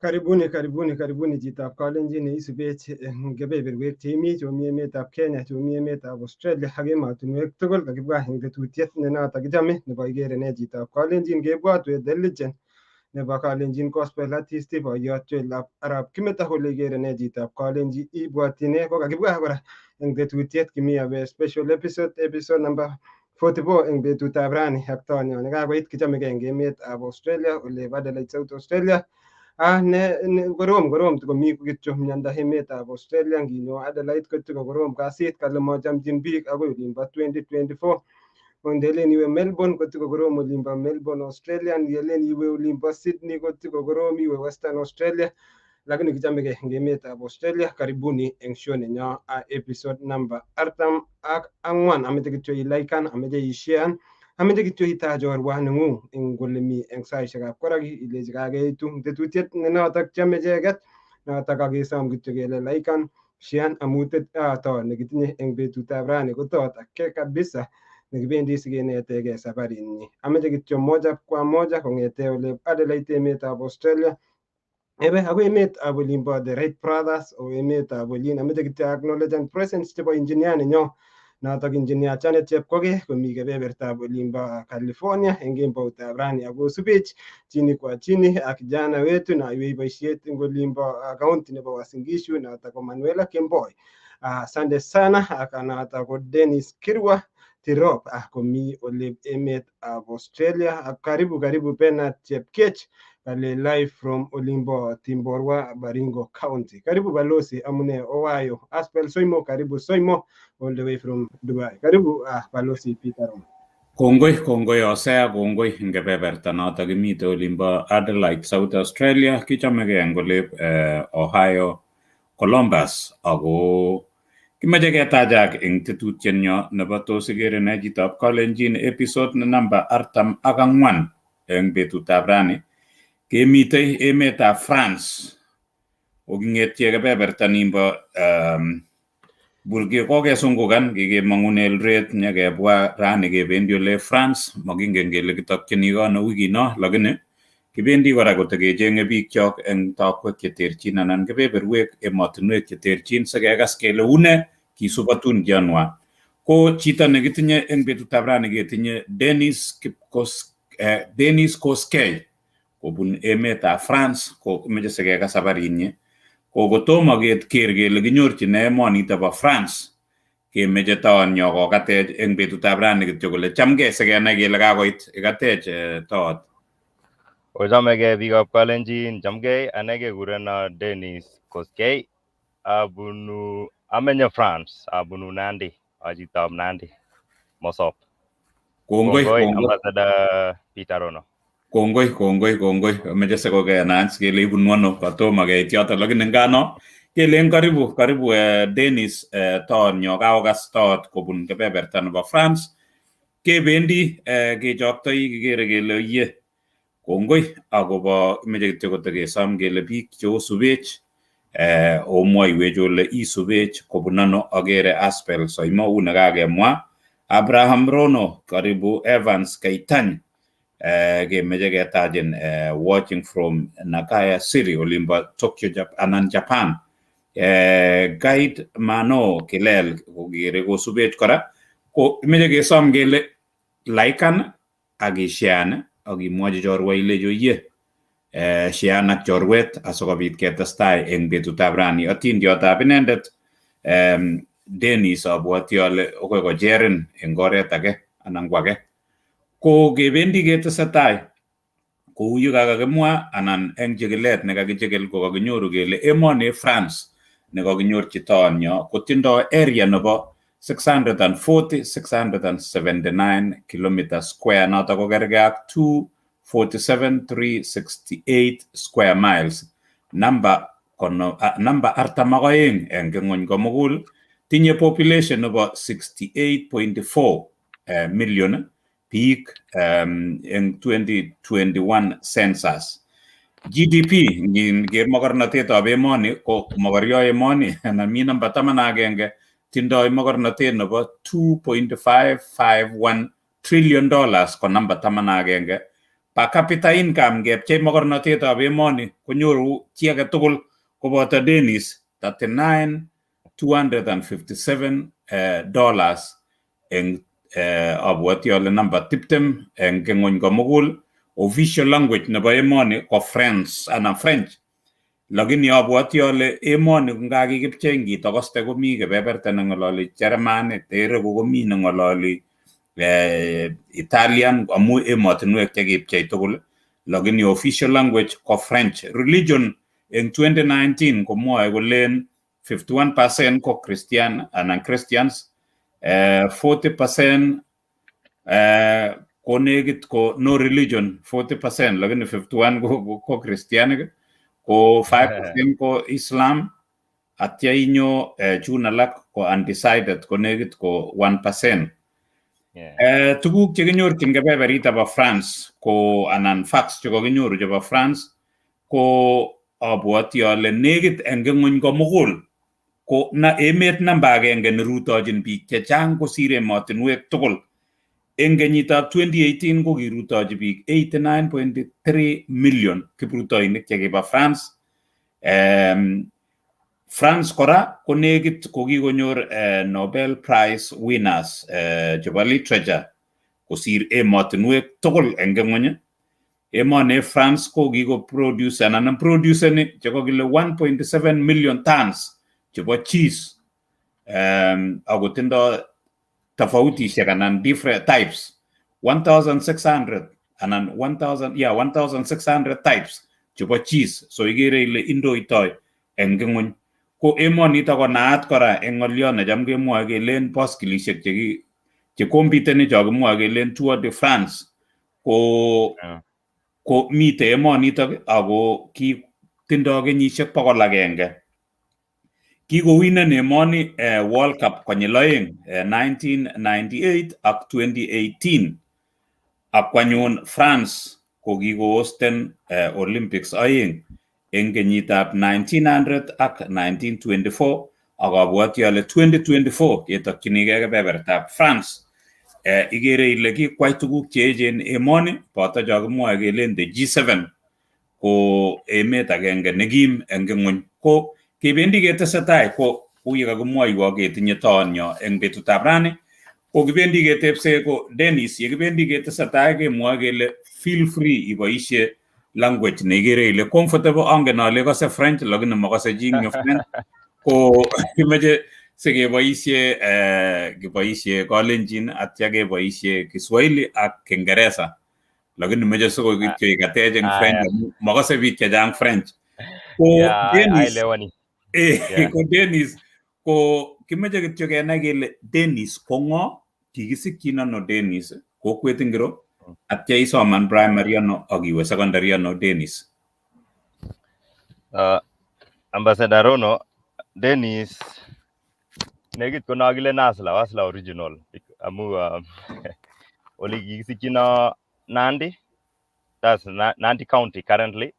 Karibuni, karibuni, karibuni chitab kalenjin neisubech eng kebeberwek cheimi, chomi emetab Kenya, chomi emetab Australia ak emotinwek tugul. Kakibwa eng tetutiet ne notok kichame nebo ikere ne chitab kalenjin, kebwatwet the legend nebo kalenjin gospel artist boiyot Joel Arap Kimeta kole ikere ne chitab kalenjin, ibwatyi ne? Ko kakibwa kora eng tetutiet kimi abe special episode, episode number 44 eng betutab rani ak tonyo nekakoit kichomegei eng emetab Australia, ole Adelaide, South Australia. Ah, ne korom korom tikomi kityo miondo emetab Australia. Nginyo Adelaide ko korom kasit, kale machamchin biik akoi olimbo 2024. Ndelen iwe Melbourne kotiko korom olimbo Melbourne, Australia. Ngelen iwe olimbo Sydney kotiko korom, iwe Western Australia, lakini kichomegei eng emetab Australia. Karibuni eng show nenyo, episode number 44. Ameche kityo ilaikan, ameche ishean, ameche kityo itach chorwa neng'ung eng ole mi eng saishekab koraki, ilechi kakeitu tetutiet ne notok chome icheket, notok kakesom kityo kele laikan, shean, amu to nekitinye eng betutab rani ko tot ake kabisa nekibendi sikenetegei safarinyi. Ameche kityo moja kwa moja kong'ete ole Adelaide, emetab Australia, ebe akoi emetab olimbo the Wright Brothers o emetab olin. Ameche kityo acknowledge and presence chebo engineer nenyo, notok engineer Janet Chepkogei, komi kebebertab olimbo California eng kemboutab rani, akosubech chini kwa chini ak kijana wetu naiwei boisiet eng olimbo county nebo Uasin Gishu, notok ko Manuela Kemboi. Asante sana. Ak notok ko Dennis Kirwa Tirop komi ole emetab Australia. Ak karibu, karibu Bernard Chepkech, kale live from olimbo Timborwa, Baringo County. Karibu balosi amune Owayo Aspel Soimo, karibu Soimo all the way from Dubai. Karibu balosi Peter Rono. Kongoi, kongoi Hosea, kongoi eng kebeberta notok kimite olimbo Adelaide, South Australia. Kichomegei eng olep Ohio, Columbus, ako kimeche ketachak eng tetutienyo nebo tos ikere ne chitab kalenjin, episode ne namba 44. Eng betutab rani kemitei emetab France, oking'etye kebeberta nimbo Burgi kokesungukan kikemong'une Eldoret nyekebwa rani kebendi ole France. Mokingen kele kitokchini kono wikino, lakini kibendi kora kotekecheng'e biikchok eng tokwek cheterchin anan kebeberwek emotinwek cheterchin sikekas kele une kisubotun kionwa. Ko chito nekitinye eng betutab rani ketinye Dennis Kipkos, Dennis Koskei kobun emetab France, ko kimeche sikekas sabarinyi. Ko kotomo keker kele kinyorchin emonito bo France, kemeche toonyo kokatech eng betutab rani kityo kole chamgei sikenai kele kakoit ikatech toot. Ochamegei biikab Kalenjin, chamgei. Ane kekureno Dennis Koskei, abunu, amenye France, abunu Nandi, a chitab Nandi, Mosop. Kongoi, Kongoi, kongoi. Ambassador Peter Rono. Kongoi, kongoi, kongoi. Ameche sikokenach kele ibunu ano kotomo keit yoto, lakini ngano kelen karibu, karibu Dennis toonyo kakokas toot kobun kebeberta nebo France. Kebendi kechoktoi kikere kele iye kongoi akobo meche kityo kotekesom kele biik cheosubech omwoiwech ole isubech kobun ano. Akere Aspel Soimo u nekakemwa, Abraham Rono, karibu Evans Keitany, kemeche ketachin watching from Nakaya City olimbo Tokyo anan Japan. Guide Mano Kilel kokere kosubech kora. Ko imeche kesom kele laikan ak ishean ak imwochi chorwa ilechi oye shean ak chorwet asikobit ketestai eng betutab rani. Otindiotab inendet Dennis abwoti ale akoi kocherin eng oret age anan ko age. Ko kebendi ketesetai kou yu kakakimwa anan eng chikilet nekakichikil ko kakinyoru kele emoni France nekakinyorchi toonyo kotindoi area nebo 640 679 kilometer square, notok ko kergei ak 247,368 square miles, namba kono, namba 42 eng ng'ony komugul. Tinye population nebo 68.4 million biik eng 2021 census. GDP, nginer mokornotetab emoni, ko mokoryo emoni anan mi namba 11, tindoi mokornotet nebo $2.551 trillion, ko namba 11. Per capita income ngepchei mokornotetab emoni konyoru chi age tugul koboto Dennis 39,257 dollars eng abwoti ale namba 20 eng ng'wony komugul. Official language nebo emoni ko French anan French, lakini abwoti ale emoni nga kikipchei ngitokoste komi kebeberta neng'ololi German, tereku komi neng'ololi Italian amu emotinwek chekipchei tugul, lakini official language ko French. Religion eng 2019 komwoe kolen 51% ko Christian anan Christians, 40% ko nekit ko no religion 40%, lakini 51 ko Christianik, ko 5% ko Islam, atya inyo chun alak ko undecided ko nekit ko 1%. Tuguk chekinyorchin kebeberita bo France ko anan facts chekokinyoru chebo France ko abwoti ale nekit eng ng'wony komugul ko na emet namba agenge nerutochin biik chechang kosir emotinwek tugul. Eng kenyitab 2018 ko kirutochi biik 89.3 million kiprutoinik chekiba France. France kora ko nekit ko kikonyor Nobel Prize winners chebo literature kosir emotinwek tugul eng ng'wony. Emoni France ko kikoproduce anan produceni chekokile 1.7 million tons chebo cheese, akotindo tofautishek anan different types 1600 anan 1000, yeah, 1600 types chebo cheese. So ikere ile indoitoi eng ng'wony. Ko emonito ko naat kora eng ng'oliot necham kemwoe kelen boskilishek cheki chekompiteni cho kimwoe kelen Tour de France ko ko mite emonitok ako kitindoi kenyisiek 100. Kikowinen emoni World Cup konyil 2, 1998 ak 2018, ak kwanyun France ko kikohosten Olympics 2 eng kenyitab 1900 ak 1924, ak abwoti ale 2024 ketokchinigei kebebertab France. Ikere ile kikwai tuguk cheechen emoni, boto cho kimwoe kelen the G7 ko emet agenge nekim eng ng'wony. Ko kebendi ketesetai ko kou yekakimwoiwo ketinye toonyo eng betutab rani ko kibendi ketepse ko Dennis, yekibendi ketesetai kemwoe kele feel free iboisie language neikere ile comfortable. Angen ale ikose French lakini makose chi eng French, ko kimeche sikeboisie kiboisie Kalenjin atya keboisie Kiswahili ak Kiingereza, lakini meche siko kityo ikatech eng French amu makose biik chechang French. Ko Dennis, ko Dennis ko kimeche kityo kenai kele Dennis ko ng'o, kikisikyin ano Dennis, kokwet ingiro, atya isoman primary ano ak iwe secondary ano Dennis? Ambassador Rono, Dennis nekit ko nokilen Hustler, Hustler original amu ole kikisikchino Nandi, that's Nandi County currently.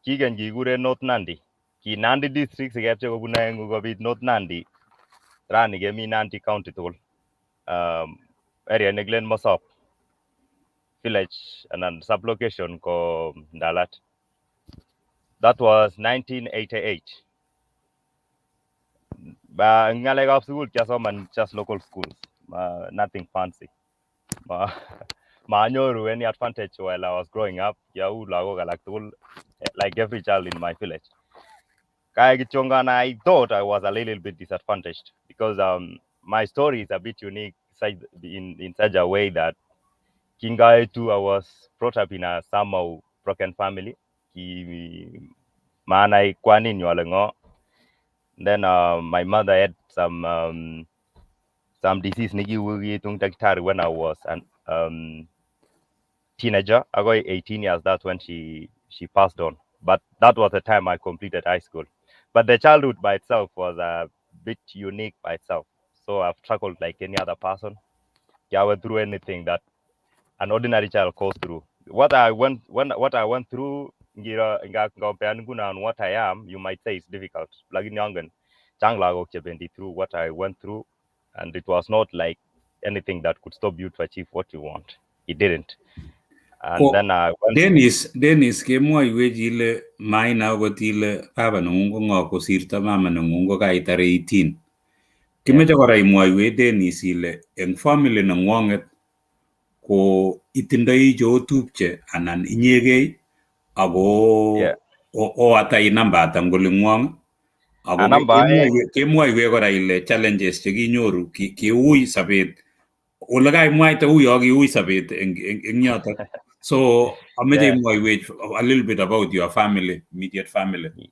Kikeny kikuren North Nandi. Ki Nandi district sikepchei kobun aeng'u kobit North Nandi. Rani kemi Nandi County tugul. Area nekilen Mosop village anan sublocation ko Ndalat. That was 1988. Ba ng'alekab sukul kiasoman just local schools, nothing fancy. Ma manyoru any advantage while I was growing up. Kiau lagok alak tugul, like every child in my village. Kaya kityongan I thought I was a little bit disadvantaged because my story is a bit unique in such a way that kingaetu I was brought up in a somehow broken family. Ki manai kwaninyu ale ng'o. Then my mother had some disease nekiu daktari when I was an teenager. Agoi 18 years, that's when she passed on. But that was the time I completed high school. But the childhood by itself was a bit unique by itself. So I've struggled like any other person. Yeah, I went through anything that an ordinary child goes through. What I went through ngira nga ngunon what I am, you might say it's difficult. Lakini angen chang lagok chebendi through what I went through, and it was not like anything that could stop you to achieve what you want. It didn't. And Ko then I went. Dennis kemwoiwech ile maina akot ile baba neng'ung ko ng'o kosirto mama neng'ung ko kaitar 18. Yeah. Kimeche kora imwoiwech Dennis ile eng family neng'wong'et ko itindoi cheotupche anan inyegei ako Yeah. oata namba ata eng oling'wong ako Namba aeng. kemwoiwech kora ile challenges chekinyoru kiui sobet ole kaimwaite uyo kiui sobet eng yotok. So ameche imwoiwech a little bit about your family, immediate family.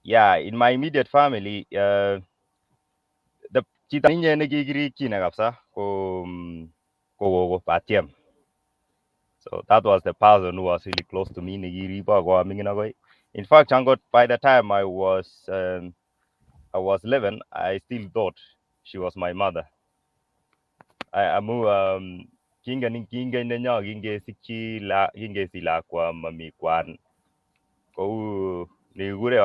Yeah, in my immediate family, the chito inye nekikirikyine kabisa ko ko gogo Batiem. So that was the person who was really close to me nekiribo ko aming'in akoi. In fact, angot by the time I was 11, I still thought she was my mother. Amu kingen nenyo kingesikyi la kingesich lakwa mami kwan kou nekikure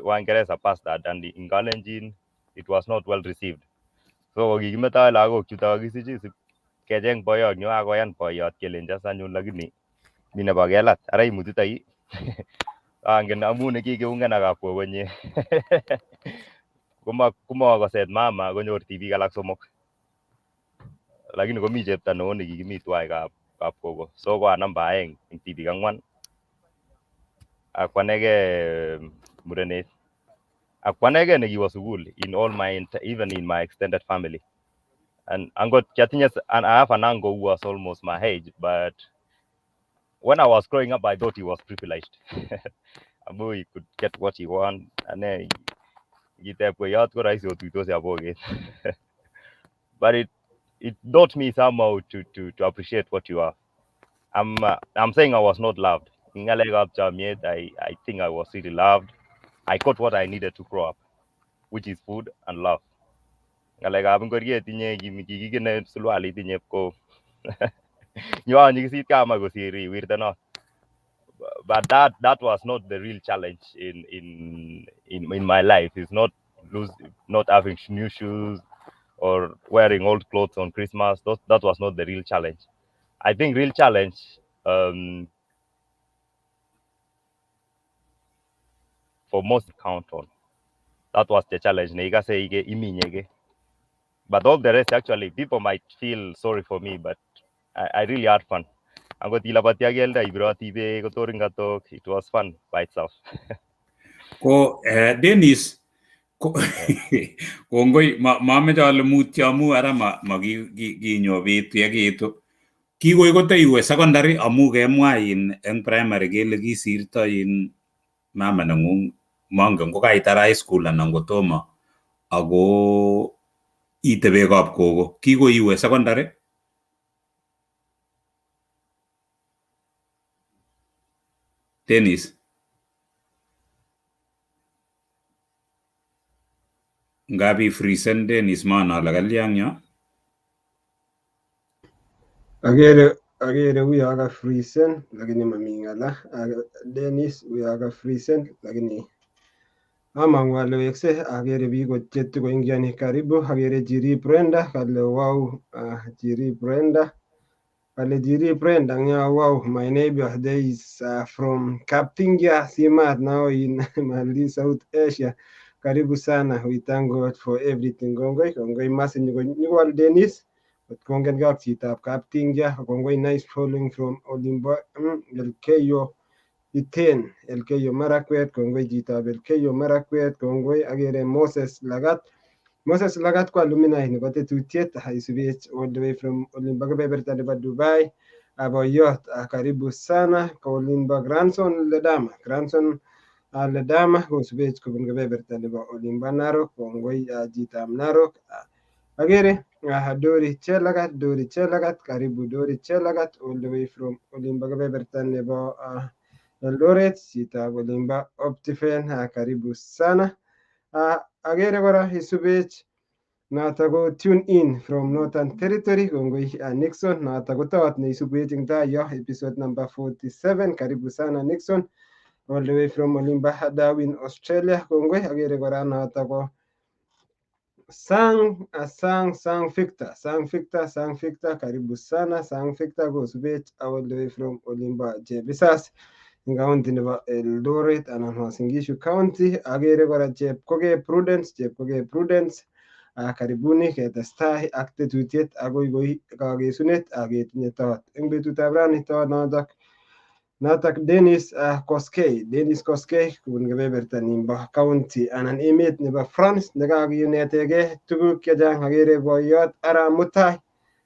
Waingereza bastard, and in Kalenjin it was not well received. So kikimetoi lagok chuto kakisich si kecheng boyot nyo akoyan boyot kelen just anyun lakini mi nebo kelat ara imutitoi angen amu nekikiungan ak kapkogonye komakoset mama konyor tibik alak somok lakini komi chepto neo nekikimi twai kapkogo so ko a namba aeng eng tibik ang'wan ak kwanege murenet ak kwanege nekiwo sukul in all my even in my extended family. And angot kiatinye and I have an uncle who was almost my age, but when I was growing up I thought he was privileged. Amu he could get what he want ane kiteb kweyot ko rahisi otuitosi ak. But it taught me somehow to appreciate what you are. I'm saying I was not loved. Eng ng'alekab chomyet, I think I was really loved. I got what I needed to grow up, which is food and love. Ng'alekab ingoriet inye kikikine sulwalit inye ko nyoanyikisit kama kosir iwirte not. But that was not the real challenge in my life. It's not not having new shoes or wearing old clothes on Christmas. That was not the real challenge. I think real challenge for most count on. That was the challenge. But all the rest, actually, people might feel sorry for me, but I really had fun. Angot ilabati ak keldo ibiroti beek kotorin katok. It was fun by itself. Ko Dennis kongoi mameche ale mutyo amu ara ma kinyo beet yekiitu kikoi koteiwe secondary amu kemwa in eng primary kele kisirto in mama neng'ung mongen ko kaitar high school anan kotomo ako itebe kap kogo kikoi iwe secondary. Dennis ngapi frisen Dennis mana ale kalya eng yo. Agere uyo ka frisen lakini mami ng'ala. Dennis uyo ka frisen lakini amang'u ale wekse. Agere biik chetukoingiani karibu. Agere Jiri Brenda kale wow. Jiri Brenda kale Jiri Brenda nga wow, my neighbor there is from Kaptingia Simat now in Mali, South Asia. Karibu sana, we thank God for everything. Kongoi kongoi masi nyikowal Dennis kot kongen kap chitab Kaptingia. Kongoi nice following from Olimbo Elkeyo Iten Elkeyo Marakwet. Kongoi chitab Elkeyo Marakwet. Kongoi agere Moses Lagat. Moses Lagat ko alumni nebo tetutiet isubech all the way from Olimbo kebeberta nebo Dubai. Aboyot karibu sana Olimbo grandson Ledama. Grandson Ledama kosubech kobun kebeberta nebo Olimbo Narok. Kongoi chitab Narok. Agere Dori Chelagat, Dori Chelagat, karibu Dori Chelagat all the way from Olimbo kebeberta nebo Eldoret. Chitab Olimbo Optifen karibu sana. Agere kora isubech noto ko tune in from Northern Territory. Kongoi Nixon noto ko tawat neisubech eng tai yo episode number 47. Karibu sana Nixon all the way from Olimba Darwin, Australia. Kongoi agere kora noto ko Sang Sang Sang Victor, Sang Victor, Sang Victor, karibu sana Sang Victor kosubech all the way from olimbo Chepisas eng county nebo Eldoret anan Uasin Gishu County. Agere kora Chepkogei Prudence, Chepkogei Prudence, karibuni ketestai ak tetutiet agoi koi kakesunet ak ketinye toot eng betutab rani toot notok notok Dennis Koskei, Dennis Koskei kobun kebeberta nimbo county anan emet nebo France nekakinetegei tuguk chechang. Agere boiyot Arap Mutai,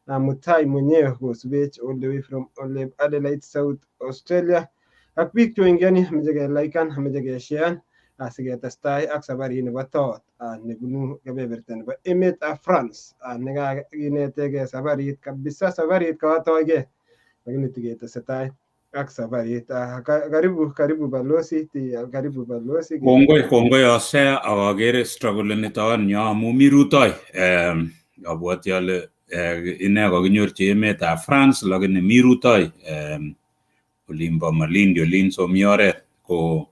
Mutai mwenyewe kosubech all the way from ole Adelaide, South Australia ak biik choingioni ameche kelaikan, ameche keshean asiketestai ak sabarit nebo toot nebunu kebeberta nebo emetab France nekakinetegei sabarit kabisa, sabarit kawatoigei lakini tiketesetai ak sabarit. Karibu, karibu balozi, karibu balozi. Kongoi, kongoi Hosea, ak akere struggle nito nyo amu mi rutoi. Abwati ale ine kakinyorchi emetab France lakini mi rutoi olimbo Malindi olin, so mi oret ko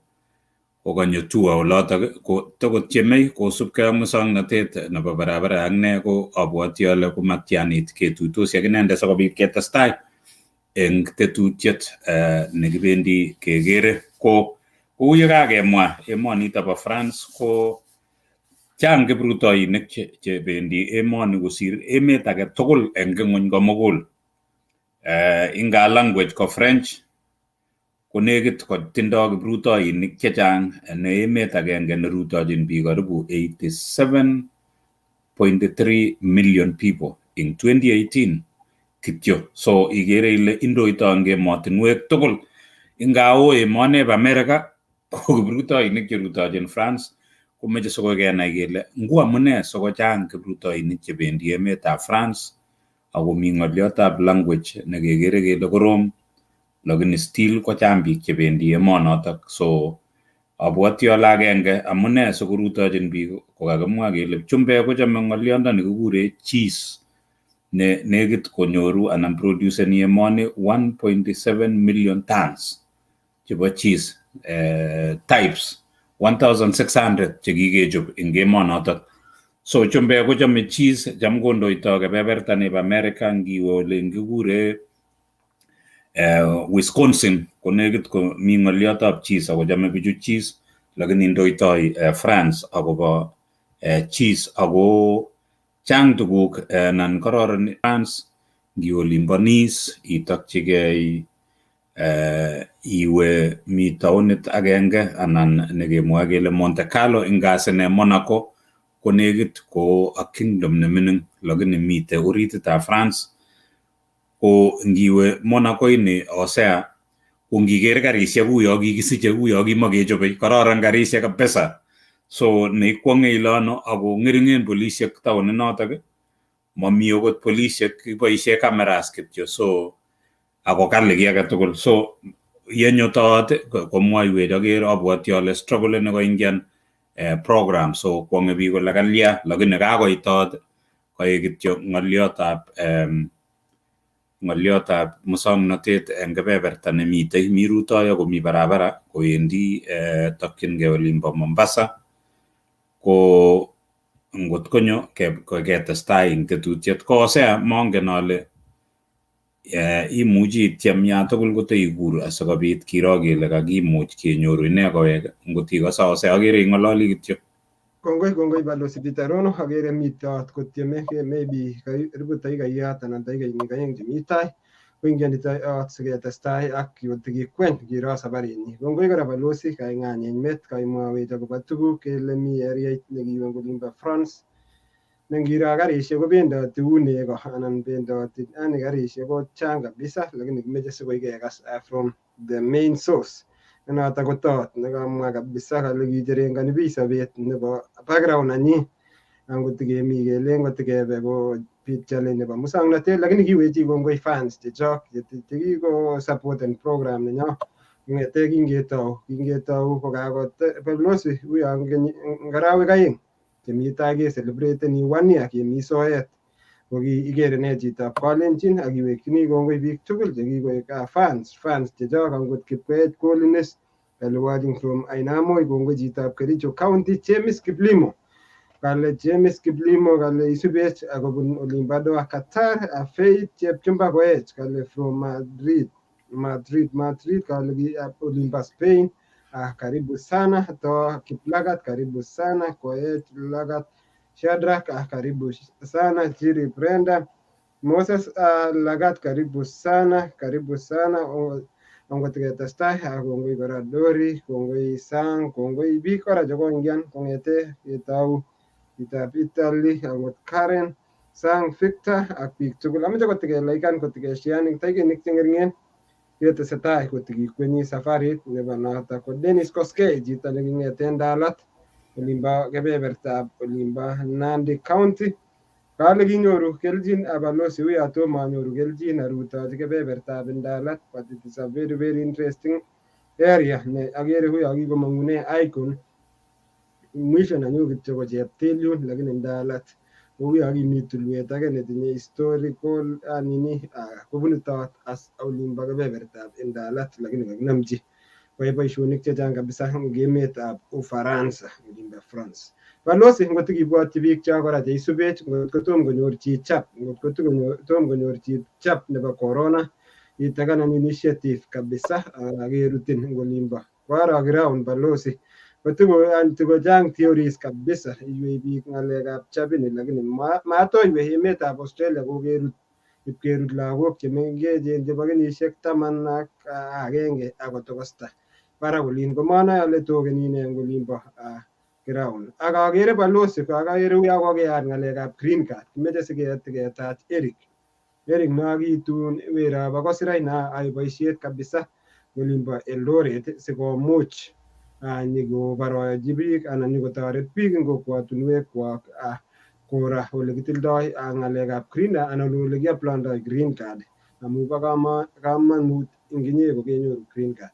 kokanyo tua olotok ko tokotyemei kosubkei ak muswoknotet nebo barabara ak ne ko abwati ale komatyanit ketuitosi ak inendet sikobit ketestai eng tetutiet nekibendi kekere. Ko kou ye kakemwa emonito bo France ko chang kiprutoinik chebendi emoni kosir emet age tugul eng ng'wony komugul. Inga language ko French ko nekit kotindoi kiprutoinik chechang ne emet agenge nerutochin biik karibu 87.3 million people in 2018 kityo. So ikere ile indoito eng emotinwek tugul. Ingao emoni bo America ko kiprutoinik cherutochin France komeche sikoi kenai kele ngu amune sikochang kiprutoinik chebendi emetab France akomi ng'oliotab language nekekere kele korom lakini still kochang biik chebendi emonotok. So abwoti ale agenge amune sikorutochin biik ko kakimwa kele chumbek kochome ng'oliondoni kikure cheese ne nekit konyoru anan produceni emoni 1.7 million tons chebo cheese types 1600 chekikechop eng emonotok. So chumbek kochome cheese, cham kondoito kebeberta nebo America ngiwe ole kikure Wisconsin ko nekit komi ng'oliotab cheese ako chome bichu cheese lakini indoitoi France akobo cheese ako chang tuguk anan kororon France. Ngiwe olimbo Nice itokchigei iwe mi taonit agenge anan nekemwoe kele Monte Carlo ingasine Monaco ko nekit ko a kingdom nemining lakini mite orititab France. Ko ngiwe Monaco ini Hosea ko ngiker karisiek uyo kikisiche uyo kimokechobei kororon karisiek kabisa. So neikwonge ile ano ako ng'eringen polisiek taoninotok, mami okot polisiek, kiboisie cameras kityo, so ako kali kiy age tugul. So yenyo toot komwoiwech aker abwoti ale struggle koingian program so kwonge biik kole kalya lakini kakoit toot koek kityo ng'oliotab muswoknotet eng kebeberta nemitei mi rutoi akomi barabara kowendi tokyingei olimbo Mombasa ko ngot konyo ketestai eng tetutiet. Ko Hosea mongen ale imuchi ityem ya tugul koto ikur asikobit kiro kele kakimuch kenyoru ine kowek. Ngot ikose Hosea akere ing'ololi kityo. Kongoi, kongoi balozi Peter Rono, agere mitot kotyeme maybe karibu dakikayat anan dakikainik aeng chemi tai koingioni toot siketestai ak kotikikwen kiro sabarinyi. Kongoi kora balozi kaing'any met kaimwawech akobo tuguk kele mi eriait nekiwe eng olimbo France ne ngiro karisiek kobendoti uu nego anan bendoti yani karisiek ko chang kabisa lakini kimeche sikoi kekas from the main source ne notok ko toot nekamwa kabisa kale kicherengoni biik sobet nebo background nanyi angot kemi kelen kotikebe ko bit challenge nebo muswoknotet lakini kiwechi kongoi fans chechok chekiko supporten program nenyo kong'ete kingetou kokako balozi uyo arawek aeng chemi tai kecelebrateni one year kemi soet ko ikere ne chitab Kalenjin ak iwekchini kongoi biik tugul chekikoek fans chechok angot Kipkoech Collins watching from Ainamoi, kongoi chitab Kericho County James Kiplimo. Kale James Kiplimo kale isubech akobun olimbo Doha Qatar. Faith Chepchumba Koech kale from Madrid, Madrid, Madrid kale olimbo Spain. Karibu sana Toa Kiplagat, karibu sana Koech Lagat Shadrack, karibu sana Jiri Brenda Moses Lagat, karibu sana, karibu sana. Angot ketestai, kongoi kora Dori, kongoi Sang, kongoi biik kora chekoingian kong'ete ketou kitab Italy, angot Karen Sang, Victor ak biik tugul. Amoche kotikelaikan, kotikeshean takinik cheng'ering'en ketesetai kotikikwenyi safarit nebo noto ko Dennis Koskei, chito neking'eten Dalat olimbo kebebertab olimbo Nandi County. Kale kinyoru kelchin abalosi uya tomo anyoru kelchin arutochi kebebertab Ndalat, but it is a very very interesting area ne akere huyo kikomong'une icon. Mwisho nenyu kityo ko Cheptiliun, lakini Ndalat kouyo kimi tulwet age netinye historical nini kobunu tot as olimbo kebebertab Ndalat, lakini kakinamchi koyai boisionik chechang kabisa eng emetab Ufaransa, olimbo France. Balosi, ngot ikibwotyi biik cho kora cheisubech, ngot kotom konyor chi chap, ngot kotom konyor chi chap nebo corona, itakanan initiative kabisa akerutin eng olimbo kwaro ground. Balosi, kotiko chang theories kabisa, iywei biik ng'alekab chapini, lakini matoiwei emetab Australia kokerut ipkerut lagok chemengechen chebo kenyisiek 11 akotokosta barak olin, komonoe ale tokeni ne eng olimbo ground. Ak akere balosi akere uyo kokeyat ng'alekab green card, kimeche siketach Eric. Eric no kitun werab akosirai na ai boisiet kabisa olimbo Eldoret sikomuch nyikoborochi biik anan nyikotoret biik eng kokwotunwek kwak kora ole kitildoi ng'alekab green anan ole kiapplyndoi green card amu bo kamanut eng inye kokenyoru green card.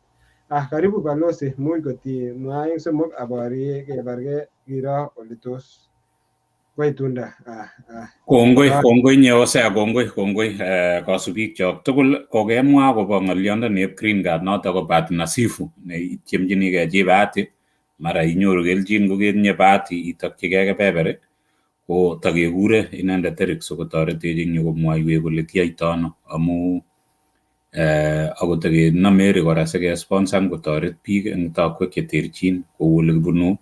Karibu balosi, much koti mwa aeng somok aborie kebarge kiro ole tos koitunda. Kongoi, kongoi Hosea, kongoi, kongoi kosubikchok tugul. Kokemwa akobo ng'olyondonieb green card, noto ko bahati nasibu ne ityemchinigei chi bahati, mara inyoru kelchin koketinye bahati itokchigei kebeberi ko takekure inendet Eric sikotoretech eng yu komwoiwech kole kiyoito ano amu akot takenome Eric kora sikesponsan kotoret biik eng tokwek cheterchin kou ole kibunu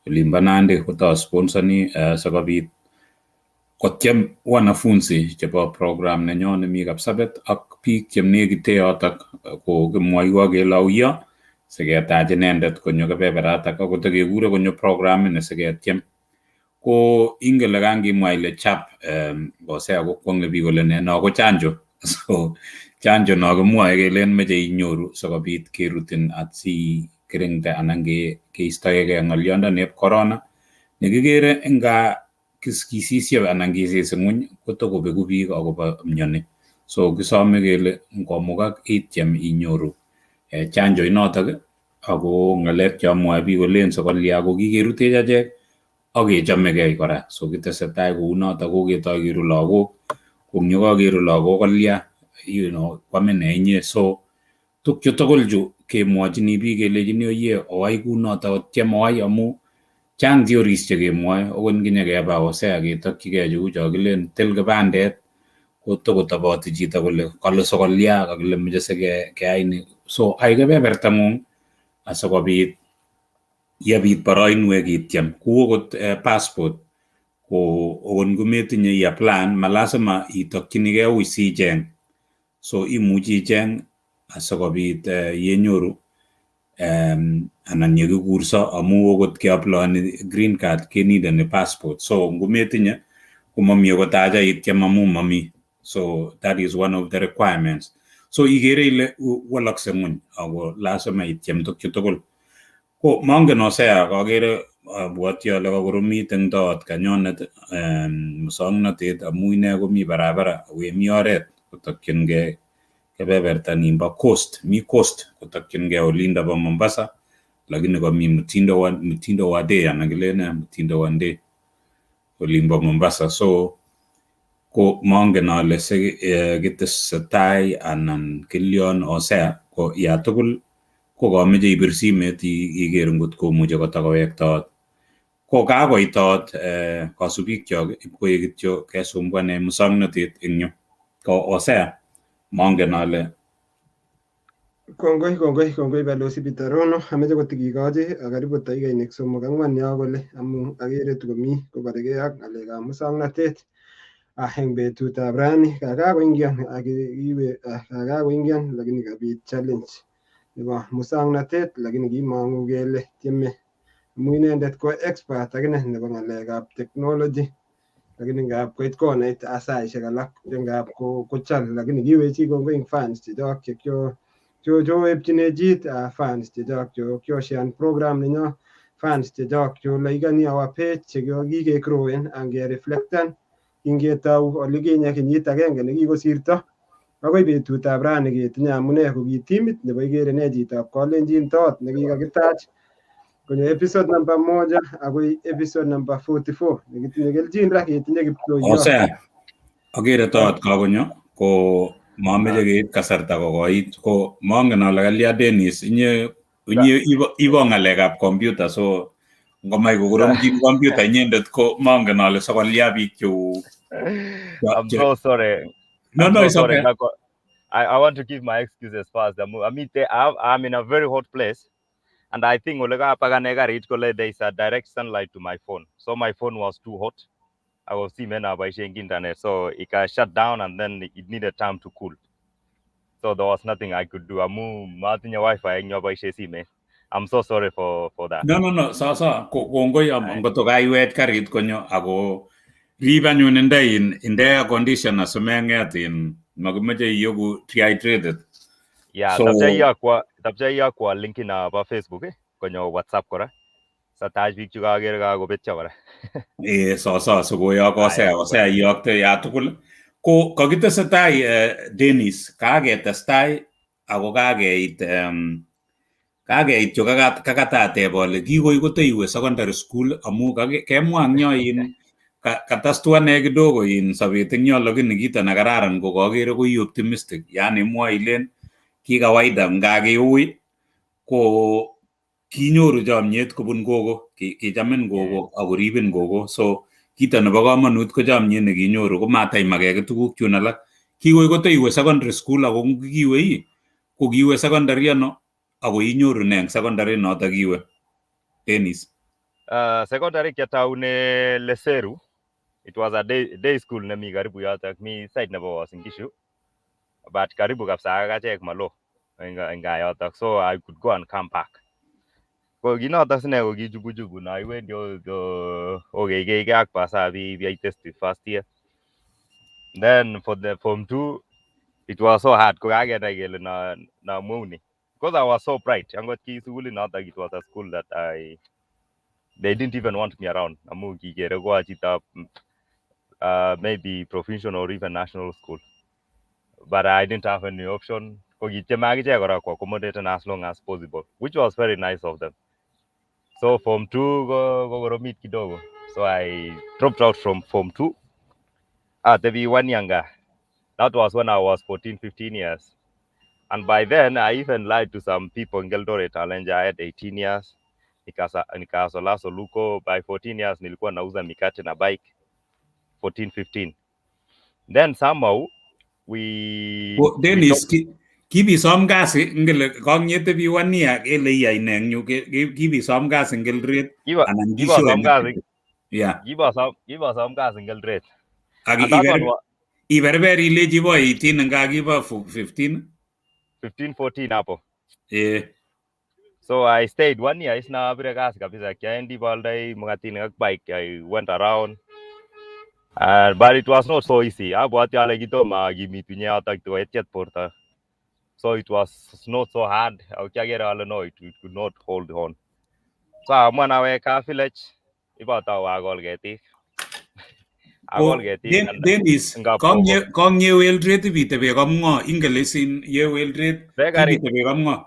olimbo Nandi kotosponsoni sikobit kotyem wanafunzi chebo program nenyo nemi Kapsabet ak biik chenekite yotok ko kimwoiwo kele auyo siketach inendet konyo kebeberatak akot takekure konyo program ini siketyem. Ko ingen kangimwa ile chap Hosea kokwong'e biik kole ne no ko chanjo. So chanjo no kimwoe kelen meche inyoru sikobit kerutin asikiringde anan keistoegei ng'olyondonieb corona nekikere nga kisisyo anan kisis ng'weny kotokobeku biik akobo myoni. So kisome kele ngomukak ityem inyoru chanjo inotok ako ng'alek chomwoe biik kolen sikolya ko kikerutech achek ak kechomegei kora. So kitesetai kounotok koketoi keru lagok, ko eng yekakeru lagok kolya, kwamin nee inye. So tukchu tugul chu kemwochini biik kelechini oye oai kunotok otyem oai amu chang theories chekemwoe okot nginyekeba Hosea ketokchigei cheu cho kilen til kipandet kotokotoboti chito kole kale sikolya kakile meche sikeyai ni. So ai kebebertang'ung asikobit yebit boroinwek ityem kou okot passport ko okot ngometinye iapplyan malasima itokchinigei ui sicheng, so imuchi icheng asikobit yenyoru anan yekikurso amu okot keapplyoni green card kenideni passport, so ngometinye komami okot haja ityem amu mami. So that is one of the requirements. So ikere ile walokse ng'weny ako lazima ityem tukchu tugul. Ko mongen Hosea, kakere abwoti ale kakoromit eng toot kanyonet muswoknotet amu ine komi barabara akemi oret kotokchingei kebeberta nimbo coast, mi coast kotokchingei olindo bo Mombasa, lakini komi mtindo wa day anan kilene mtindo wa day olimbo Mombasa. So ko mongen ale si kitesetai anan kilyon Hosea ko ya tugul ko kameche ibir simet iker ngot komuche kotakowektaot. Ko kakoitot kasubikyok ipkoek kityo kesumbuane muswoknotet eng yu. Ko Hosea, mongen ale Kongoi, kongoi, kongoi Balozi Peter Rono. Ameche kotikikochi karibu dakikainik 3 4 yo kole amu akere tukomi kobarekei ak ng'alekab muswoknotet eng betutab rani. Kakakoingian kiwe, kakakoingian lakini kabit challenge nebo muswoknotet, lakini kimong'u kele tieme amu inendet ko expert akine nebo ng'alekab technology, lakini ngap koit konait saishek alak ngap kochal, lakini kiwechi kongoi eng fans chechok che choepchinechit, fans chechok cho kyoshean program nenyo, fans chechok cho likani our page che kikegrowen angereflectan kingetou olikinye kenyit agenge nekikosirto akoi betutab rani ketinye amune ko ki timit nebo Ikere Nee Chitab Kalenjin tot nekikakitach konyo episode namba 1 akoi episode namba 44 nekitinye kelchin ra ketinye Kiptoiyot. Hosea, akere tot kakonyo ko mameche keib kasarta kokoit, ko mongen ale kalya Dennis, inye ibo ng'alekab computer, so ngomai kokoromchin computer inyendet ko mongen ale sokolya biik cheu I'm so sorry. No, I'm no, so it's sorry. okay. I want to give my excuses first. I'm in a very hot place, and I think ole kapakane karit kole there is a direct sunlight to my phone. So my phone was too hot. I was simen aboishen internet, so it got shut down, and then it needed time to cool. So there was nothing I could do. Amu matinye wifi eng yu aboishe simet. I'm so sorry for that. No, sawa sawa. Kongoi Aye. angoto kaiwech karit konyo ako rib anyun inde in inde air conditioner simeng'et in makimoche iyoku dehydrated. Yeah, So tapcha iyokwa linkit nebo Facebook konyo WhatsApp kora. Satach biik chukaker kakobetyo kora. Sawa sawa, sikoyok Aya, Hosea. kongoi. Hosea iyokte ya tugul ko kakitesetai Dennis, kaketestai ako kakeit yu kakatateb ale kikoi koteiwe secondary school amu kemwa eng yo in katastuane kidogo in sobet eng yo, lakini kito nekararan ko kakere ko i optimistic, yani imwoe ilen ki kawaida nga kiui ko kinyoru chomyet kobun gogo, kichamin gogo akoribin gogo, so kito nebo komonut ko chomyet nekinyoru komataimake tuguk chun alak. Kikoi koteiwe secondary school ako kiwe ii ko kiwe secondary ano ako inyoru ne eng secondary noto kiwe, Dennis? Secondary kiataune Leseru. It was a day school nemi karibu yotok, mi side nebo Uasin Gishu. But karibu kabisa ak achek malo eng gaa yotok. So I could go and come back. Ko kinotok sine ko kichubuchubu no iwendi okeikeike ak pasa biyai test first year. Then for the form two, it was so hard ko kakenai kele na mweuni. Because I was so bright. Angot ki sukulit notok, it was a school that I they didn't even want me around. Amu kikere ko a chitab maybe provincial or even national school. But I didn't have any option. Ko kityeme akichek kora ko accommodate as long as possible, which was very nice of them. So form two ko koromit kidogo. So I dropped out from form two. Atebi one younger. That was when I was 14, 15 years. And by then, I even lied to some people in Eldoret. Alenja, I had 18 years. Nikasola Soluko. By 14 years, nilikuwa nauza mikate na bike. 14, 15. Then somehow, we Ko we Dennis, talked. Kibisom kasi ngele kong'ete bi one year kele iyai ne eng yu kibisom kasi eng Eldoret Kiba, anan kibosom kishowen kasi, yeah kibosom kasi eng Eldoret. Ak And that one was iberber ilechi bo 18 nga kibo 15. 15, 14 hapo. Eh. So I stayed one year. Isna abire kasi kabisa. Kiaendi baldai mukatinik ak bike. I went around. But it was not so easy. Abwati ale kitomo akimitu yotok tokoetiet borto. So it was not so hard. Ako kiakere ale no, it could not hold on. So aamuan awek kaa village, ibotou akol ketik. Ko Akol ketik and Dennis, eng kapkogo. Kongyewe Eldoret ibitebe kapng'o? Ingele sin yewe Eldoret Bakery, kibitebe kapng'o?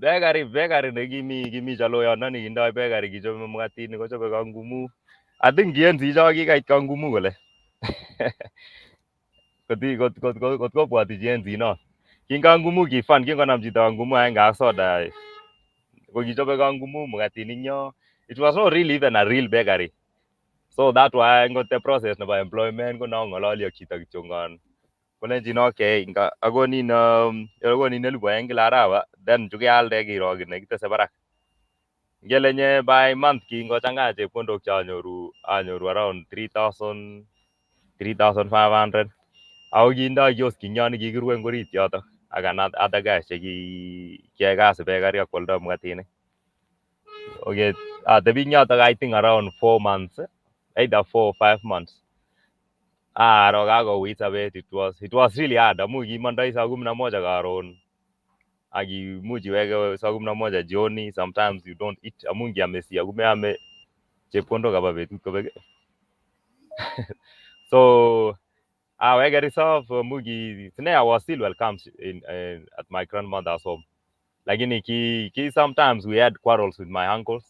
Bakery nekimi kimi chaloyondoni kindoi bakery kichobe mukatinik kochobe kangumu. I think ki enzi cho kikait kangumu kole. Kot kobwoti chi enzi non. Kin kangumu ki fun, kingonam chito kangumu aenge ak soda ko kichobe kangumu mukatinik nyo. It was not really even a real bakery. So that why ngot the process nebo employment ko nong'ololi ak chito kityongon kolenjin okay nga akonin akonin 2,000 kila arawa, then chukealde kirokine kitese barak. Ngele nye by month kingochang'a chepkondok cheanyoru anyoru around 3000, 3500, ako kindoi kiosk ing yon kikirue eng orit yotok ak other guys chekiyoe kasi bakery ak kwoldo mukatinik. Okay, atebi ing yotok I think around 4 months, either 4 or 5 months. Aro kakouit sobet. It was really hard amu kimondoi saa 11 karon ak imuch iweke saa 11 jioni. Sometimes you don't eat amu ngiam esio komeame chepkondok kaba betut kobek. So aweke reserve amu ki sine I was still welcomed in at my grandmother's home, lakini ki sometimes we had quarrels with my uncles,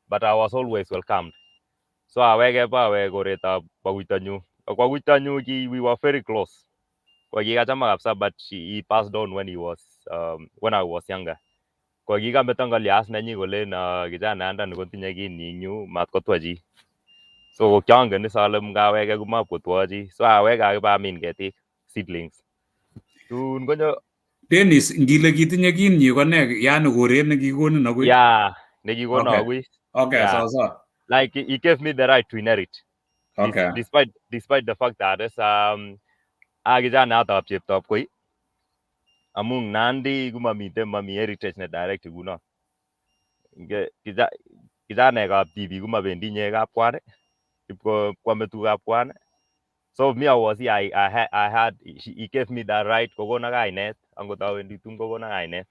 but I was always welcomed. So aweke pa awek koretab kwakuitonyu. Kwakuitonyu ki we were very close, kwa kikachama kabisa, but he passed on when I was younger. Kwa kikameto ngolias nenyi kolen kijanayandani kotinye kinyi eng yu mat kotwa chi. So ko kyongen is ale ngaweke komapkotwo chi, so aweke akibamin ketik, seedlings, tun konyo. Dennis, ngile kitinye kinyi ko ne? Yani koret nekikonin akui? Yeah, nekikono akui. Sawa sawa. Like he gave me the right to inherit. Despite the fact that is a kijanayatab cheptob koi amun Nandi komamiten mami heritage ne direct ngunon. Kijanekab tibik komabendi nye kapkwan ipko kwame tugab kwan. So me, I was I had he gave me that right, kokona kainet angot awendi tum kokona kainet,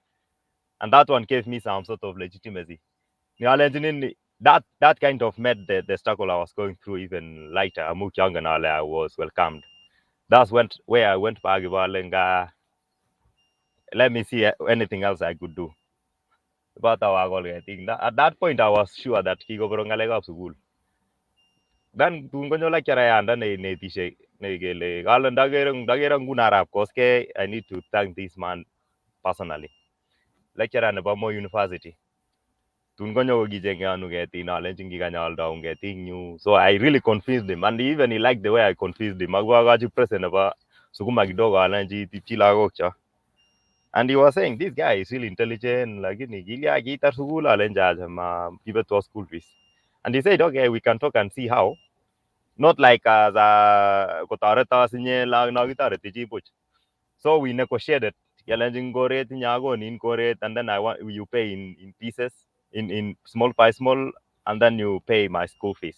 and that one gave me some sort of legitimacy. Ni alenjini that kind of made the struggle I was going through even lighter amu kyongen ale I was welcomed. That's when where I went back ibale nga let me see anything else I could do. Boto akol ketik. At that point I was sure that kikoboro ng'alekab sukul. Then tun konyo lectureyanda neinetishe nekele kale ndakere nguno arap Koskei, I need to thank this man personally. Lecturer nebo Moi University. Tun konyo kokichenge anu ketik alenjin kikany aldaun ketik nyu. So I really confused him, and even he liked the way I confused him. Ako akochi present nebo sukuma kidogo alenji itipchi lagok cho. And he was saying this guy is really intelligent, lakini kilya kiitar sukul? Alenji acha ma kibetwo school fees. And he said, "Okay, we can talk and see how." Not like as a kotoreto sinye no kitoreti chi buch. So we negotiated. Kelenjin koret inye akonin koret, and then I want you pay in pieces, in small by small, and then you pay my school fees.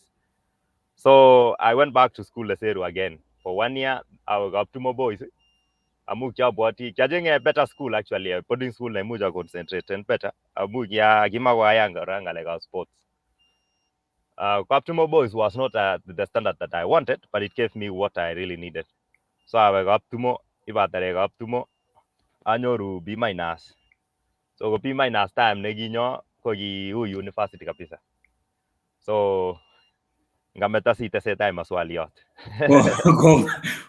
So I went back to school Leseru again for one year. I was up to my boys. Amu kiabwati kiachenge a better school, actually a boarding school naimuch a concentrate and better amu kia kimakoayan kora ng'alekab sports. Kaptumo Boys was not the standard that I wanted, but it gave me what I really needed. So awe Kaptumo, ibatare Kaptumo, anyoru B minus. So ko B minus time nekinyo ko ki ui university kabisa. So ngameta sitesetai maswaliot.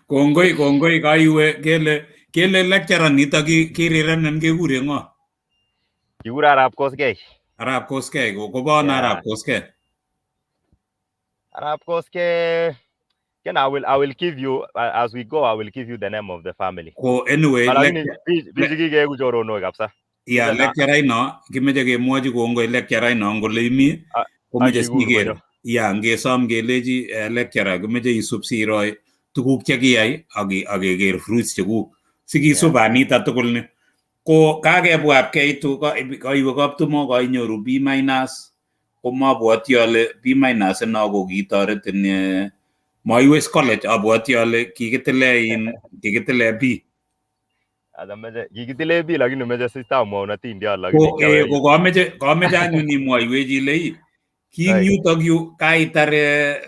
Kongoi, kongoi kaiwe kele lecturer nitok kirirenen kekure ng'o? Kikure Arap Koskei. Arap Koskei, kobo ano Arap Koskei? Arap Koskei. Then I will give you as we go, I will give you the name of the family. Ko anyway Lakini biik kikeeku choronok kabisa. Ya, lecturer ino kimeche kemwochi kongoi lecturer ino ngole imi komeche siker ya ngesom kelechi lecturer kimeche isub siro tuguk chekiyai ak keker fruits chekuk sikisub anita tugul ni ko kakebwat keitu kaiwe Kaptumo kainyoru B minus komabwoti ale B minus ino ko kitoretin maiwe college. Abwoti ale kikitile in kikitile B. Ameche kikitile B, lakini meche sitamwaun atindiot lakini ko kameche anyun imwoiwech ile ii ki eng yutok yu kaitar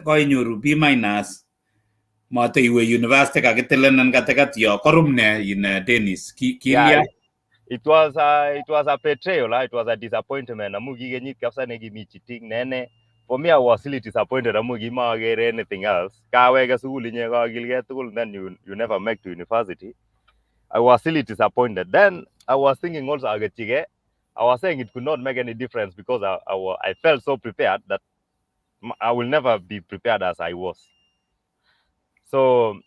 koinyoru B minus mate iwe university kakitilenin katikati yo korum ne in Dennis kilya? It was a betrayal, it was a disappointment amu ki kenyit kabisa nekimi cheating nene. For me, I was really disappointed amu kimakere anything else. Kaweke sukul inye kakilgei tugul, then you never make to university. I was really disappointed. Then I was thinking also aketchigei I was saying it could not make any difference because I felt so prepared that I will never be prepared as I was. So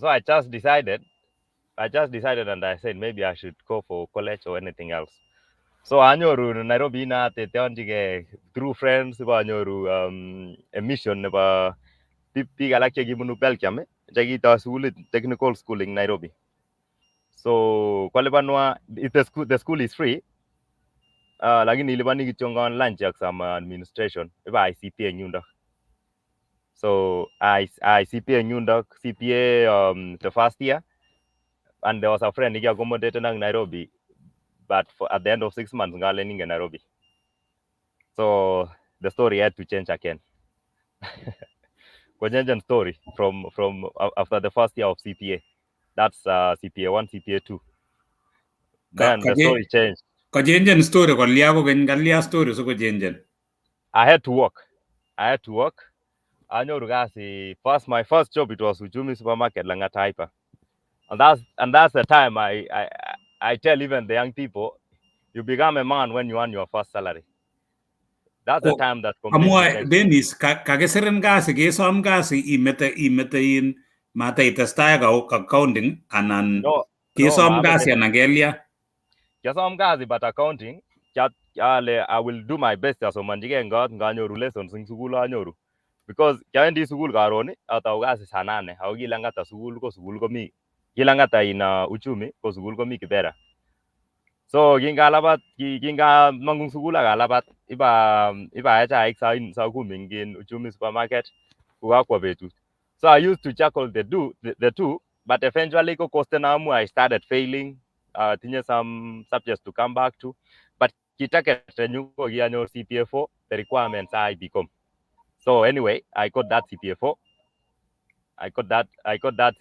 I just decided and I said maybe I should go for college or anything else. So anyoru Nairobi inateteonchige through friends, ibanyoru a mission nebo biik alak chekibunu Belgium chekitoi sukulit, technical school in Nairobi. So kolipanwa, the school is free, lakini ilipani kityongon lunch ak some administration iba CPA eng yundok. So I CPA eng yundok, CPA the first year, and there was a friend niki-accommodated ang Nairobi, but at the end of 6 months ngalen ingen Nairobi. So the story had to change again. Kochenjen story from after the first year of CPA. That's CPA 1, CPA 2. Then the story changed. Kochenjen story kolya kokeny, kalya story sikochenjen? I had to work. I had to work. Anyoru kasi first, my first job, it was Uchumi Supermarket, Langata Hyper. And that's the time I tell even the young people, you become a man when you earn your first salary. That's the time that completely Amwae changed. Dennis, kakisirin kasi, kesom kasi imete in mata itestai ka accounting anan No, kesom mamete. Kasi anan kelya? Kiasom kasi, but accounting ale I will do my best asomanchigei ngot nganyoru lessons eng sukul anyoru. Because kiawendi sukul karon atau kasi saa nane ako ki Langata sukul, ko sukul komi ki Langata in Uchumi, ko sukul komi Kibera. So kingalabat, kingamangu eng sukul akalabat iba ae chaik saa kumi eng in Uchumi Supermarket kokakwo betut. So I used to juggle the two, but eventually ko kostena amu I started failing, tinye some subjects to come back to, but ki target nenyu ko kianyor CPA 4, the requirements I become. So anyway, I got that CPA 4. I got that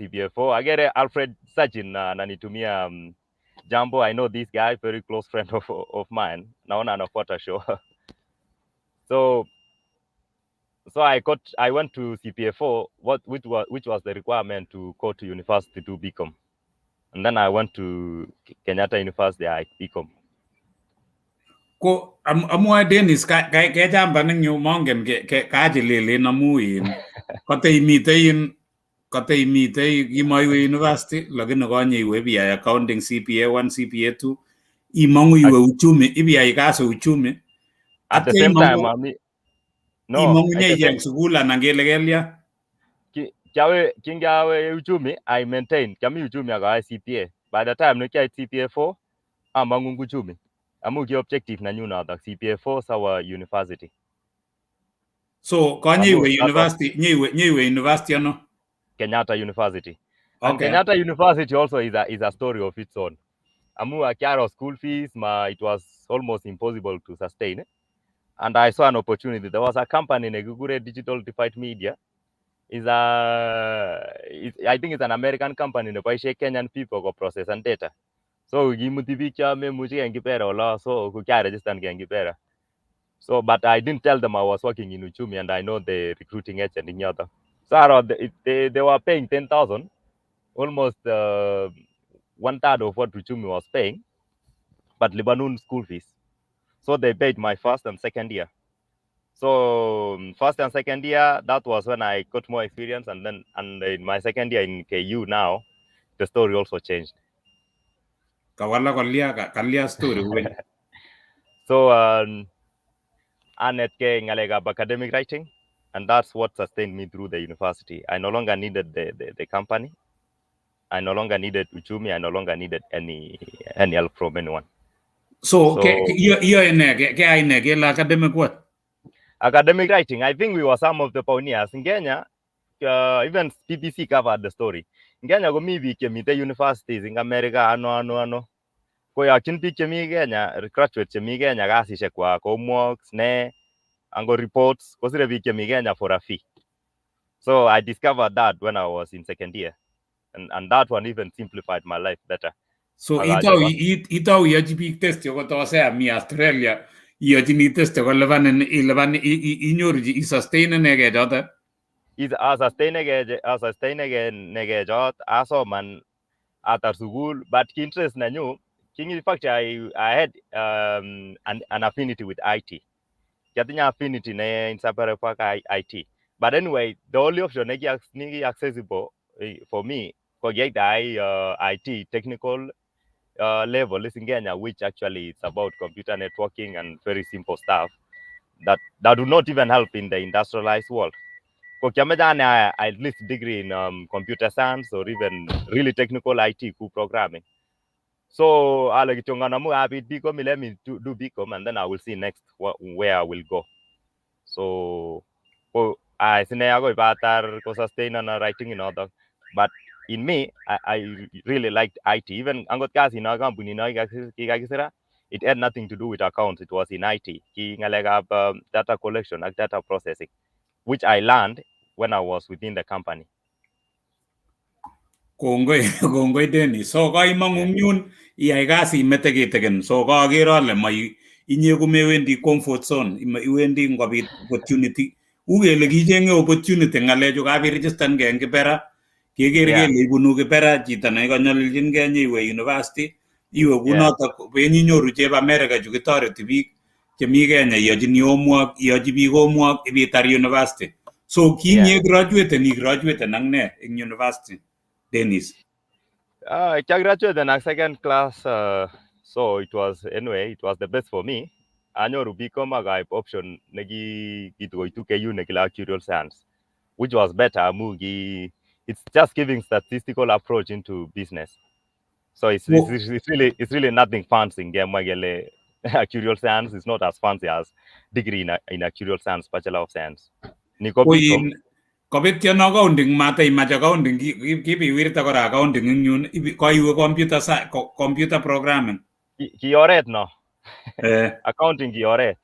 CPA 4. Agere Alfred Sajin ananitumia jambo. I know this guy, very close friend of mine. Naona anafuata show. So I went to CPA 4, what which was the requirement to go to university to BCom. And then I went to Kenyatta University, I BCom. Ko amwae Dennis, kechamban eng yu, mongen kachilil amu in kote imitei kimaiwe university lakini konye iwe biyai accounting CPA 1, CPA 2, imongu iwe Uchumi ibiyai kasi Uchumi. At the same time, ami no imongu nyeicheng sukul anan kele kelya? Kiawe, kingawe Uchumi, I maintain kiami Uchumi ak CPA. By the time ne kiait CPA 4, amangu eng Uchumi amu ki objective nenyu notok, CPA 4 sawa university. So konye iwe university, nyeiwe university ano? Kenyatta University. And Kenyatta University also is a story of its own. Amu akiaro school fees, ma it was almost impossible to sustain. And I saw an opportunity. There was a company nekikure Digital Divide Media. I think it's an American company neboishe Kenyan people ko process and data. So kimuti biik cho memuchige eng Kibera olo, so ko kiaregistange eng Kibera. So, but I didn't tell them I was working in Uchumi and I know the recruiting agent in yoto. So they were paying 10,000, almost one third of what Uchumi was paying, but lipanun school fees. So they paid my first and second year. So first and second year, that was when I got more experience. And then and in my second year in KU now, the story also changed. Kawala kolya, kalya story kokeny? So anetkei ng'alekab academic writing, and that's what sustained me through the university. I no longer needed the company. I no longer needed Uchumi. I no longer needed any help from anyone. So iyoe ne, keyai ne, kele academic what? Academic writing. I think we were some of the pioneers in Kenya. Even BBC covered the story. In Kenya komi biik chemite universities in America, ano ano ano. Koyokchin biik chemi Kenya, graduates chemi Kenya kasisiek kwak, homeworks, ne, ango reports, kosire biik chemi Kenya for a fee. So I discovered that when I was in second year. And that one even simplified my life better. So itou iyochi biik test kotosea mi Australia, iyochini test kolipanin, ilipan, inyoru, isustainenegei choto? Asustainegei chot, asoman, atar sukul, but ki interest nenyu In fact, I had an affinity with IT. Kiatinye affinity ne inseparable ak IT. But anyway, the only option neki accessible for me ko kiai IT technical level is in Kenya, which actually it's about computer networking and very simple stuff that do not even help in the industrialized world. Ko kiameche ane at least degree in computer science or even really technical IT ku programming. So ale kityongan amu kapit BCom, let me do BCom and then I will see next where I will go. So ko sine akoi batar ko sustain ana writing inotok. But in me, I really liked IT. Even angot kasit no kampunit no kikakisira, it had nothing to do with accounts. It was in IT. Ki ng'alekab data collection ak data processing, which I learned when I was within the company. Kongoi, kongoi Dennis. So kaimong'u yun iyai kasit mete kitikin. So kaker ale mai inye komewendi comfort zone, iwendi ngobit opportunity. U kele kichenge opportunity ng'alechu kabiregistange eng Kibera, keker kele ibunu Kibera chito nekanyolilchinkei nyiwe university, iwe kunotok penyinyoru chebo America chu kitoreti biik chemi Kenya iyochini homework, iyochi biik homework ibitar university. So kinye graduaten igraduaten ak ne eng university, Dennis? I graduated in second class, so it was, anyway, it was the best for me. Anyoru BCom ak aib option neki kitukoitu KU nekile actuarial science, which was better amu ki it's just giving statistical approach into business. So it's really nothing fancy ngemwa kele actuarial science is not as fancy as degree in actuarial science, Bachelor of Science. Ni ko BCom. Kobetion accounting mata imach accounting kibiwirte kora accounting eng yun koiwe computer programming. Ki oret no. Accounting ki oret.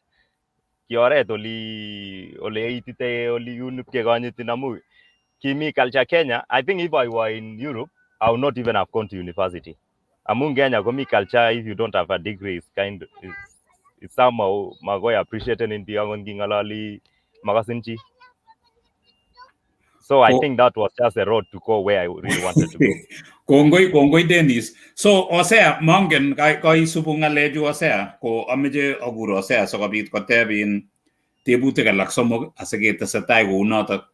Ki oret oli eitite oli yun ipkekonyitin amu kimi culture Kenya. I think if I were in Europe, I would not even have gone to university. Amu Kenya komi culture if you don't have a degree, it's somehow magoi appreciated in biik akot nging'ololi makasin chi. So I think that was just a road to go where I really wanted to go. Kongoi, kongoi Dennis. So Osea, mongen kaisubu ng'alechu Osea, ko ameche akur Osea sikobit koteb in tebutik alak somok asiketesetai kounotok.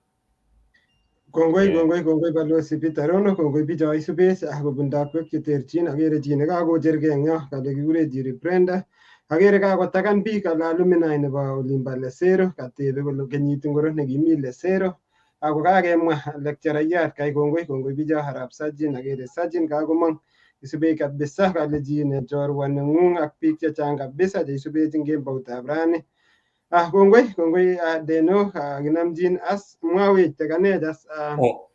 Kongoi, kongoi, kongoi Balozi Peter Rono, kongoi bicho isubech kobun takwek cheterchin. Akere chi nekakochergei eng yo kale kikure Jiri Brenda. Akere kakotakan biik kale alumni nebo olimbo Lesero, katebe kole kenyit ngoro nekimi Lesero. Ako kakemwa lectureyat kai kongoi, kongoi bicho Arap Sajin, akere Sajin kakomong isubech kabisa kale chi ne chorwa neng'ung ak biik chechang kabisa cheisubech eng kemboutab rani. Kongoi, kongoi Deno, kinamchin as mwawech tekanech as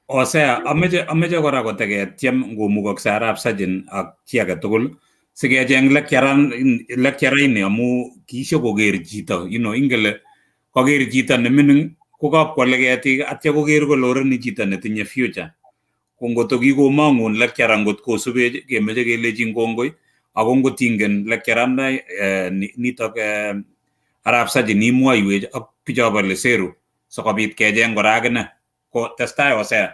Osea, ameche kora koteketiem ngomukokse Arap Sajin ak chi age tugul sikecheng lecturer ini amu kishokoker chito ingele koker chito nemining ko kapkwale ketik atya koker kole oreni chito netinye future. Ko ngoto kikomong'un lecturer ngot kosubech kemeche kelechin kongoi ako ngot ingen lecturer nitok Arap Sajin imwoiwech ak bichobo Leseru sikobit kecheng kora akine ko testai Osea.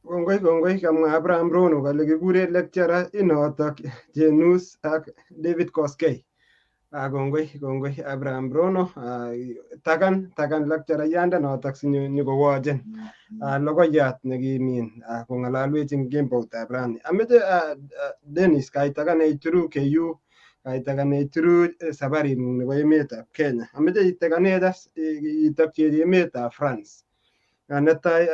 Kongoi, kongoi kamwa Abraham Rono kale kikure lecturer inotok Jenus ak David Koskei. Kongoi, kongoi Abraham Rono. Takan, takan lecturer yanda notok sinyokowochen logoiyat nekimin kong'alalwech eng kemboutab rani. Ameche Dennis kaitakan eituru KU, kaitakan eituru sabaring'ung nebo emetab Kenya. Ameche itakanech as itokchech emetab France. Netai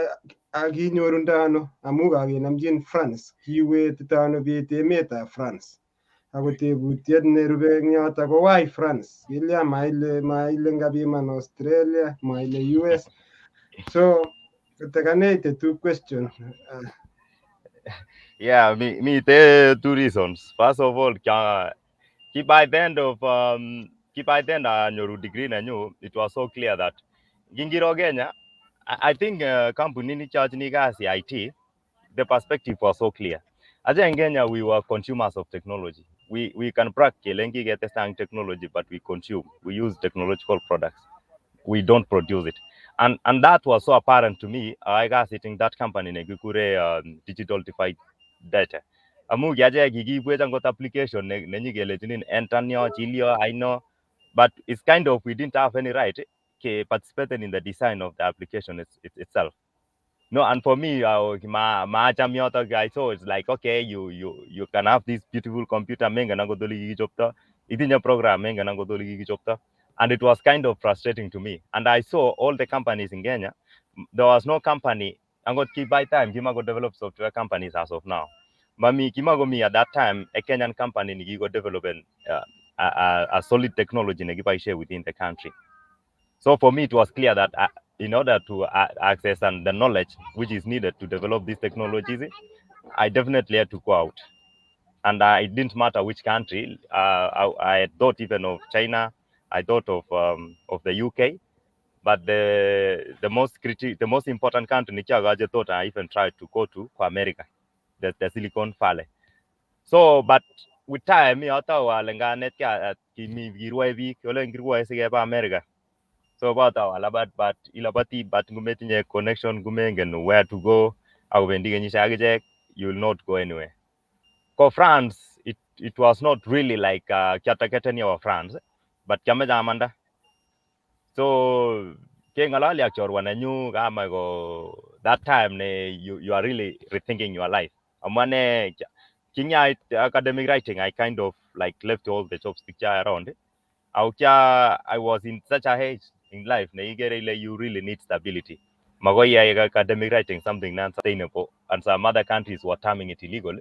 akinyorundo ano amu kakenamchin France, kiwetito ano biit emetab France? Ako tebutiet nerube eng yotok ko why France? Kilya maile ngapiman Australia, maile US. So tekanech the two question. Yeah, me the two reasons. First of all, ki by the end of ki by then anyoru degree nenyu, it was so clear that ngingiro Kenya, I think kampunit nikiachini kasi IT, the perspective was so clear. Acha in Kenya, we were consumers of technology. We can brag kele ngiketestai ang technology, but we consume. We use technological products. We don't produce it. And that was so apparent to me. I kasit in that company nekikure Digital Divide Data. Amu kiachek kikiibwech angot application nenyikelechinin enter nyo, chil yo, I know. But it's kind of, we didn't have any right ke participated in the design of the application itself. No, and for me, maacham yotok. I saw it's like, okay, you can have this beautiful computer, mengen angot ole kikichopto, itinye program, mengen angot ole kikichopto. And it was kind of frustrating to me. And I saw all the companies in Kenya, there was no company, angot ki by time, kimako develop software companies as of now. Mami, kimakomi at that time a Kenyan company nikiko develop a solid technology nekiboishe within the country. So for me, it was clear that in order to access and the knowledge which is needed to develop these technologies, I definitely had to go out. And it didn't matter which country. I thought even of China. I thought of the UK. But the most important country nikiagaje thought I even tried to go to ko America, the Silicon Valley. So, but with time, atau ale nganetkei kimi kirwoe biik, olen kirwoe sikeba America. So batau alabat, but ilabati, but ngumetinye connection, ngumengen where to go, akobendi kenyisiek akichek, you will not go anywhere. Ko France, it was not really like kiataketeni awo France, but kiameche amanda. So keng'ololi ak chorwa nenyu kamach ko that time ne you are really rethinking your life. Amu ane kinyait academic writing, I kind of like left all the jobs kiayai around. Ako kia I was in such a age in life ne ikere ile you really need stability. Makoi iyai academic writing something non-sustainable, and some other countries were terming it illegal,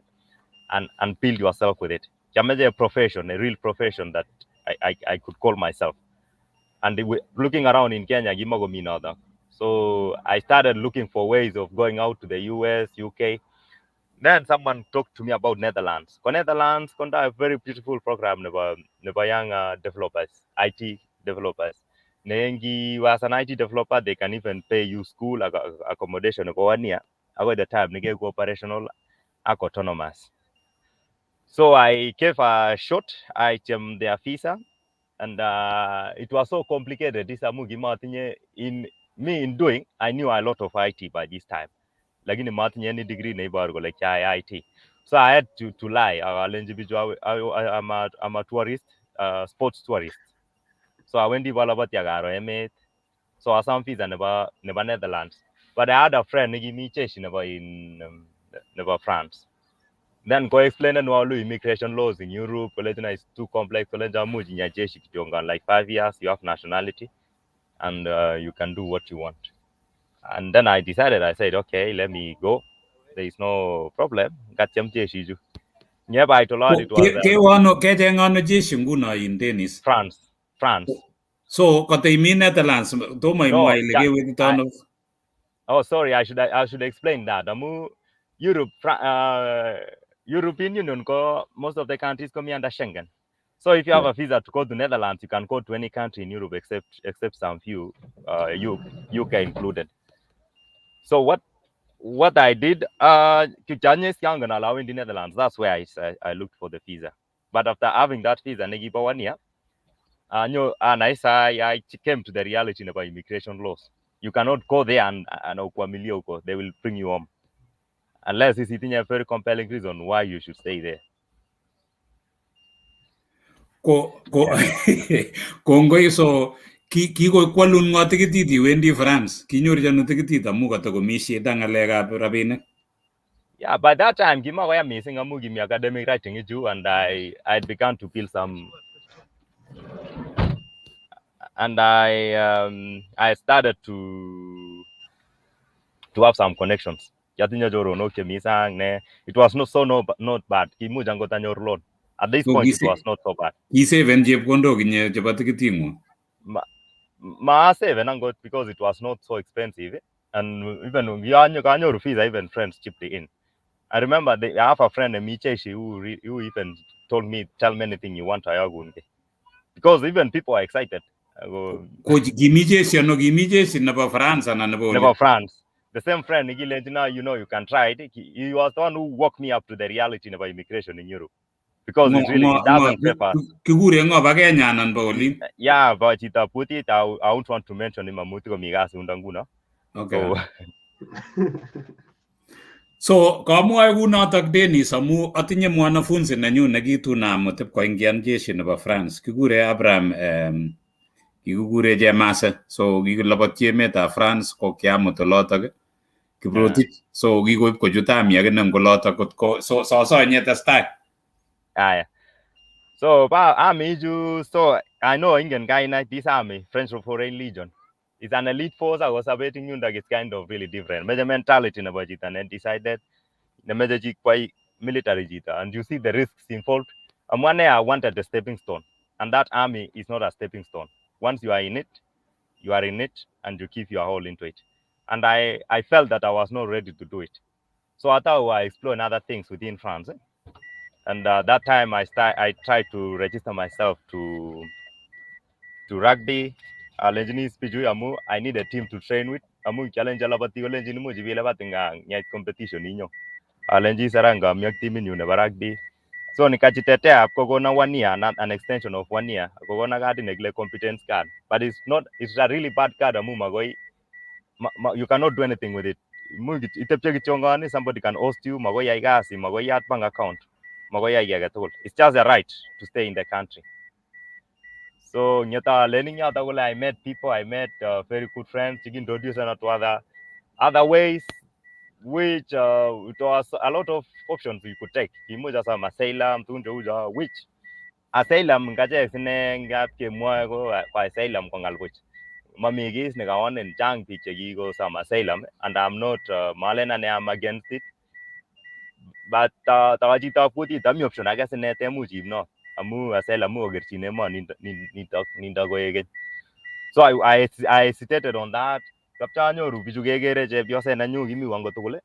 and build yourself with it. Kiameche a profession, a real profession that I could call myself. And looking around in Kenya, kimakomi notok. So I started looking for ways of going out to the US, UK. Then someone talked to me about Netherlands. Ko Netherlands kondo a very beautiful program nebo young developers, IT developers. Ne ngiwe as an IT developer, they can even pay you school accommodation nebo 1 year akoi the time nekeku operational ak autonomous. So I gave a shot, I their visa, and it was so complicated. This amu kimatinye in me in doing, I knew a lot of IT by this time. Lakini matinye any degree neiboru kole kiayai IT. So I had to lie. Alenji bichu I'm a tourist, sports tourist. So awendi boloboti ak aro emet. So asom visa nebo Netherlands. But I had a friend nekimi jeshi nebo in nebo France. Then ko explain olu immigration laws in Europe, kolechina is too complex, kolenja much inyai jeshi kityongan like 5 years, you have nationality and you can do what you want. And then I decided, I said, "Okay, let me go. There is no problem." Katyem jeshi chu. Nyebait olon it was Kewe ano, kecheng ano jeshi nguno in Dennis? France. France. So koteimi Netherlands, tomo imwa ile kewetito ano? Oh, sorry, I should explain that. Amu Europe, European Union ko most of the countries komi under Schengen. So if you have a visa to go to Netherlands, you can go to any country in Europe except some few, UK included. So what I did, kichanye siangen ale awendi Netherlands. That's where I looked for the visa. But after having that visa, nekibo 1 year, nyo anai I came to the reality about immigration laws. You cannot go there and ukwamilie huko. They will bring you home. Unless it's a very compelling reason why you should stay there. Ko kongoi. So kikokwalun ng'o tikitit iwendi France? Kinyorchi ano tikitit amu katakomi shida ng'alekab rabinik? Yeah, by that time kimakoya missing amu kimi academic writing ichu and I had begun to build some and I started to have some connections. Kiatinye choronok chemi sang ne it was not so no, not bad. Kimuch angot anyor loan. At this So point it was not so bad. Kiseven chepkondok inye chebo tikiting'ung? Ma maseven angot because it was not so expensive and even kanyoru visa, even friends chipped in. I remember I have a friend nemi jeshi who even told me, "Tell me anything you want, ayogun kiy," because even people are excited. Ako Ko kimi jeshi ano? Kimi jeshi nebo France anan nebo Nebo oli? France. The same friend nikilenjina, "You know, you can try it." He was the one who woke me up to the reality about immigration in Europe because it really it doesn't favor us. Kikure ng'o, pa Kenya anan pa olin? Yeah, but chitab kutit, I won't want to mention him amu tikomi kasi yundo nguno. So. So kamwae kunotok Dennis amu atinye mwanafunzi nenyu nekitun amut ipkoingian jeshi nebo France. Kikure Abraham, kikikure Chemase. So kikilobotyi emetab France ko kiamut olotok Kiprotich. So kikoib kochut army akine eng olotok kotko so soso inye testai. Aya. So ba army ichu, so I know ingen kainai this army, French Foreign Legion. It's an elite force ako sobet eng yundok is kind of really different. Meche mentality nebo chito ne decided nemeche chi kwai military chito, and you see the risks involved. Amu ane I wanted a stepping stone, and that army is not a stepping stone. Once you are in it, you are in it and you give your all into it. And I felt that I was not ready to do it. So I thought I explore other things within France. Eh? And that time I tried to register myself to rugby. Alenjini bichu amu I need a team to train with. Amu kialenji alabati kolenjin imuch ibilabat nga ngiyai competition inyo. Alenji sara ngami ak timinyun nebo rugby. So nikajitetea kokona 1 year, not an extension of 1 year. Kokona kadit nekile competence card. But it's not, it's a really bad card amu magoi you cannot do anything with it. Imuch itepche kityongon, somebody can host you, magoi yai kasi, magoi yat bank account, magoi yai kiy agetugul. It's just a right to stay in the country. So ngeta learning yoto kole I met people, I met very good friends, introduce to other ways which it was a lot of options you could take. Kimuch asom asylum, tugun cheu cho, which asylum ngachek sine ngap kemwoe ko asylum ko ngal buch. Mami kis nekaonin, chang biik chekikosom asylum and I'm not malen ane I'm against it. But taka chitab kutit ami option ake sine temuch iib no amu asylum kokerchin emoni nitok nindo koek keny. So I hesitated on that. Kapcha anyoru bichu kekere chepyoset nenyu kimi wango tugul.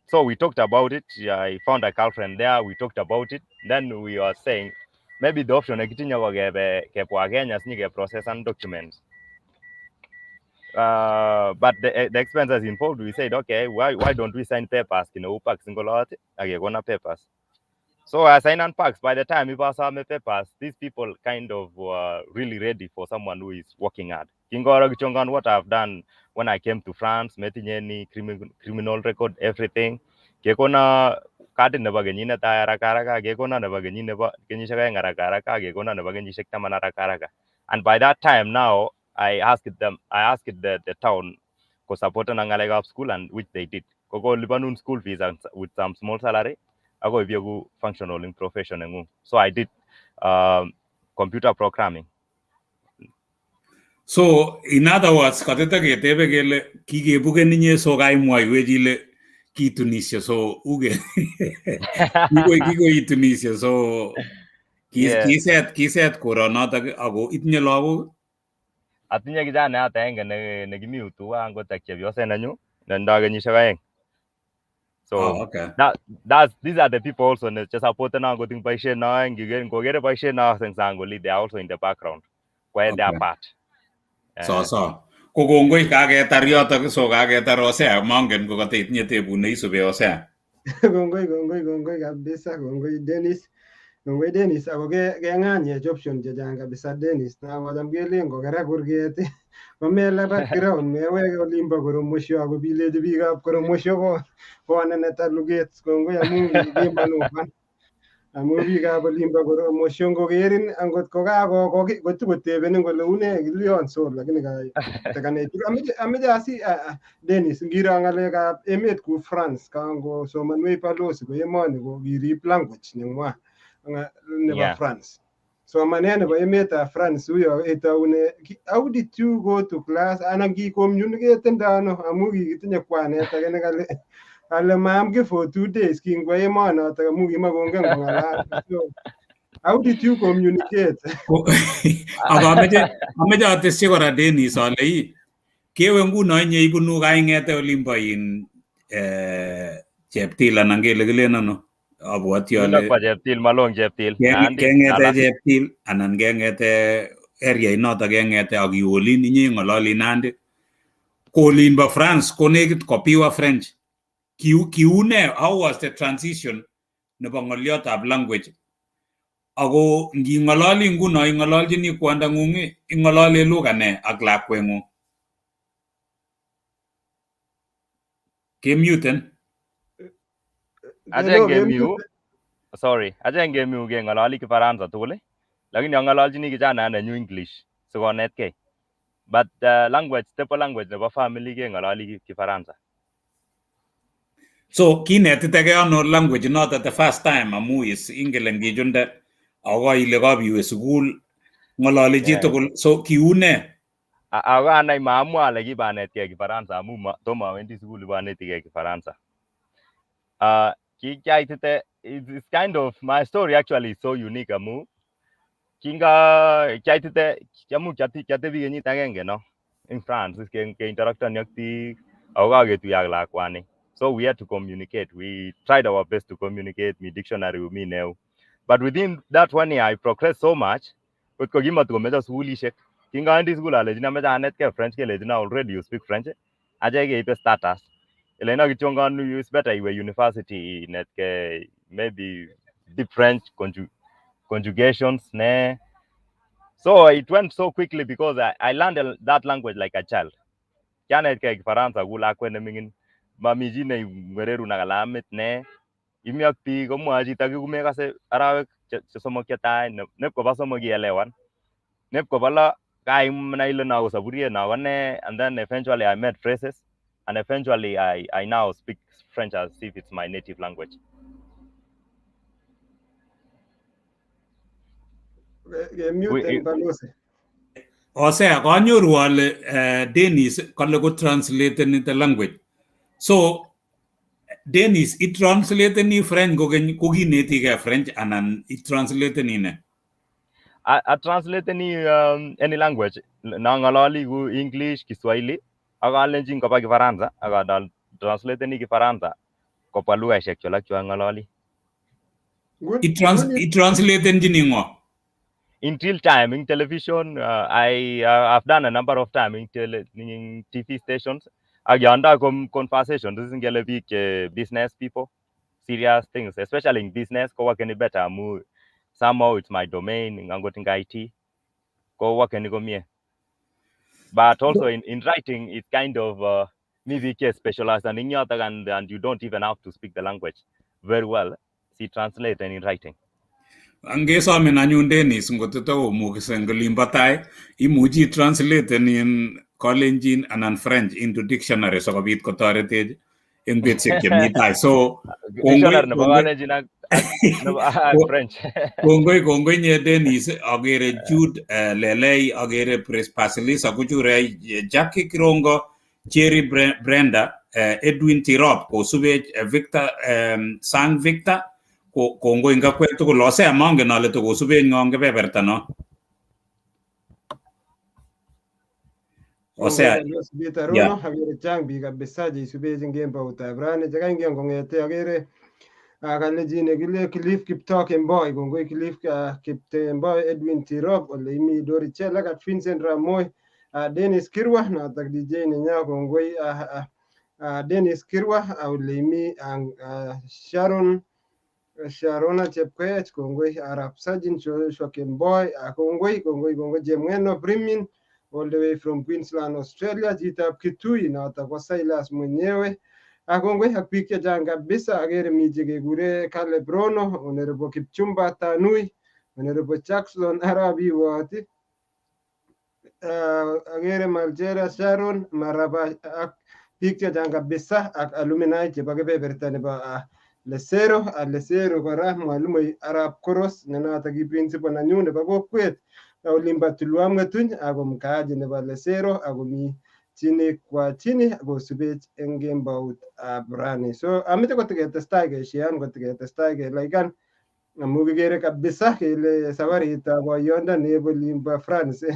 So we talked about it. I found a girlfriend there. We talked about it. Then we were saying maybe the option nekitinye ko kebe kebwa Kenya sinyikeprocessan documents. But the expenses involved, we said, okay, why don't we sign papers? Kineu PACS ingolot akekona papers. So I signed on PACS. By the time we pass our papers, these people kind of were really ready for someone who is working hard. Kingoro kichongan what I've done when I came to France, metinye any criminal record, everything. Kekona kadit nebo kenyit netai haraka haraka, kekona nebo kenyit nebo kenyisiek 2 haraka haraka, kekona nebo kenyisiek 10 haraka haraka. And by that time now, I asked them, I asked the town ko supportan ngalekab school, and which they did. Kokolipanun school fees and with some small salary, akoi ibieku functional in profession nengung. So I did computer programming. So in other words, kateteketebe kele kikebuken inye so kaimwaiwech ile kitunishe so uke kikoitunishe so kiset koronotok ako itinye lagok? Atinye kijanaiyat agenge nekimi tuwan angot ak chepyoset nenyu netindo kenyisiek 2. So Oh, okay. that's these are the people also ne chesupportena angot eng boisiet noe ngiker ngokere boisiet noe eng sang oli, they are also in the background koyae their part. So so ko kongoi kaketar yotok, so kaketar Hosea, mongen ko kateitinye tebut neisube, Hosea. Kongoi, kongoi, kongoi kabisa, kongoi Dennis, kongoi Dennis, ako keng'anyech option chechang kabisa Dennis, na kocham kelen kokerak kurget komelabat ground, meweke olimbo Koromosho ako bilechi biikab Koromosho ko koneneta luget. Kongoi amu kimanuvan amu biikab olimbo Koromosho ngokerin angot ko kotokotebenin kole une kilion sol, lakini tekanech. Ameche asi Dennis, ngiro ng'alekab emet kou France, kangosomanwech balozi ko emoni ko kirib language neng'wa nebo France. Somanet nebo emetab France uyo itoune, how did you go to class anan ki communicate ano amu kikitinye kwanet age nekale kale maam ki for 2 days kingwo emonotok amu kimakongen kong'alal? So how did you communicate? Ako ameche atesyi kora Dennis ale ii kewe nguno inye ibunu kaing'ete olimbo in Cheptil anan kele kilen ano abwoti ale Yutok bo Cheptil, maloo eng Cheptil. Keng'ete Cheptil anan keng'ete area inotok keng'ete ak iwe olin inye ing'ololi Nandi, ko olin bo France ko nekit ko pure French. Kiune, how was the transition nebo ng'olyotab language? Ako nging'ololi nguno ing'ololchini kwondang'ung ing'olole lugha ne ak lakweng'ung? Kemuten. Achek ngemiu, sorry, achek ngemiu keng'ololi Kifaransa tugul, lakini ang'ololchini kijana nenyu English sikonetkei. But language, staple language nebo family keng'ololi Kifaransa. So kinetitegei ano language noto the first time amu is ingele ngichunde ako ile kabiwe sukul ng'ololi chitugul, so kiune? Ako anai maamwa ale kibanetkei Kifaransa amu tomo awendi sukul ibonetikei Kifaransa. Kikiaitite, it's kind of my story actually is so unique amu kinga kiaitite amu kiatebi kenyit agenge no in France keinteractani ak biik ako kaketuiye ak lakwani. So we had to communicate. We tried our best to communicate. Mi dictionary mi neu. But within that 1 year, I progressed so much. Kot ko kimatokomecho sukulishek. Kingawendi sukul alechini ameche anetkei French, kelechina already you speak French. Achek keibe status. Elena kityongan it's better iwe university inetkei maybe deep French conjugations ne. So it went so quickly because I learned that language like a child. Kianetkei Kifaransa ku lakwet neming'in. Mami chi neingwererun ak kalamit ne. Imi ak biik komwoe chito kiy komekase arawek somok chetai, nep koba somok ielewan. Nep koba lo kainai ile no ko saburiet no ko ne, and then eventually I made phrases and eventually I now speak French as if it's my native language. Mute Balozi. Osea kanyoru ale Dennis kale ko translate in the language. So Dennis, i translate ni French kokeny kokinetikei French anan i translate ni ne? I translate any language. Nang'ololi ku English, Kiswahili, ak alenchin koba Kifaransa, ak translate ni Kifaransa kobwa lugaishek chu alak chu ang'ololi. I translate ni ng'o? In real time, in television, I've done a number of time in TV stations. Ak yon conversation, this is ngele biik business people, serious things, especially in business, ko work any better amu somehow it's my domain, angot in IT, ko work any komie. But also in writing, it's kind of maybe specialized and in yotok and you don't even have to speak the language very well. See, translate and in writing. Angesomin anyun Dennis ngotito komukise eng olimbo tai imuchi translate in Kalenjin anan French into dictionary sikobit kotoretech eng betusiek chemi tai. So dictionary nebo Kalenjin ak French. Kongoi kongoi nye Dennis, akere Jude Lelei, akere Basilisa Kuchure, Jackie Kirongo, Jerry Brenda, Edwin Tirop kosubech, Victor Sang Victor, kongoi eng akwek tugul. Osea mongen ale tokosubech ng'o eng kebeberta no. Osea Bitarono, akere chang biik kabisa cheisubech eng kemboutab rani chekaingen kong'ete akere kalenjin kile Cliff Kiptoo Kemboi, kongoi Cliff Kiptemboi, Edwin Tirop ole imi Dori Chelak ak Vincent Ramoy, Dennis Kirwa notok DJ nenyo, kongoi Dennis Kirwa ole imi Sharon Sharona Chepkoech, kongoi Arap Sajin Joshua Kemboi, kongoi kongoi kongoi Jemweno Primin all the way from Queensland, Australia, chitab Kitui notok ko Silas mwenyewe. Kongoi ak biik chechang kabisa, akere mi chekekure Caleb Rono, Honorable Kipchumba Tanui, Honorable Jackson Arap Iwot, akere Maljera Sharon Maraba ak biik chechang kabisa ak alumni chebo kebeberta nebo Lesero, Lesero kora mwalimu Arap Koros ne notok ki principal nenyu nebo kokwet olimbo Tulwam Ng'etuny ako mkaaji nebo Lesero akomi chini kwa chini kosubech eng kemboutab rani. So ameche kotiketestai keshean, kotiketestai kelaikan amu kikere kabisa kele safaritab boyondoni eb olimbo France.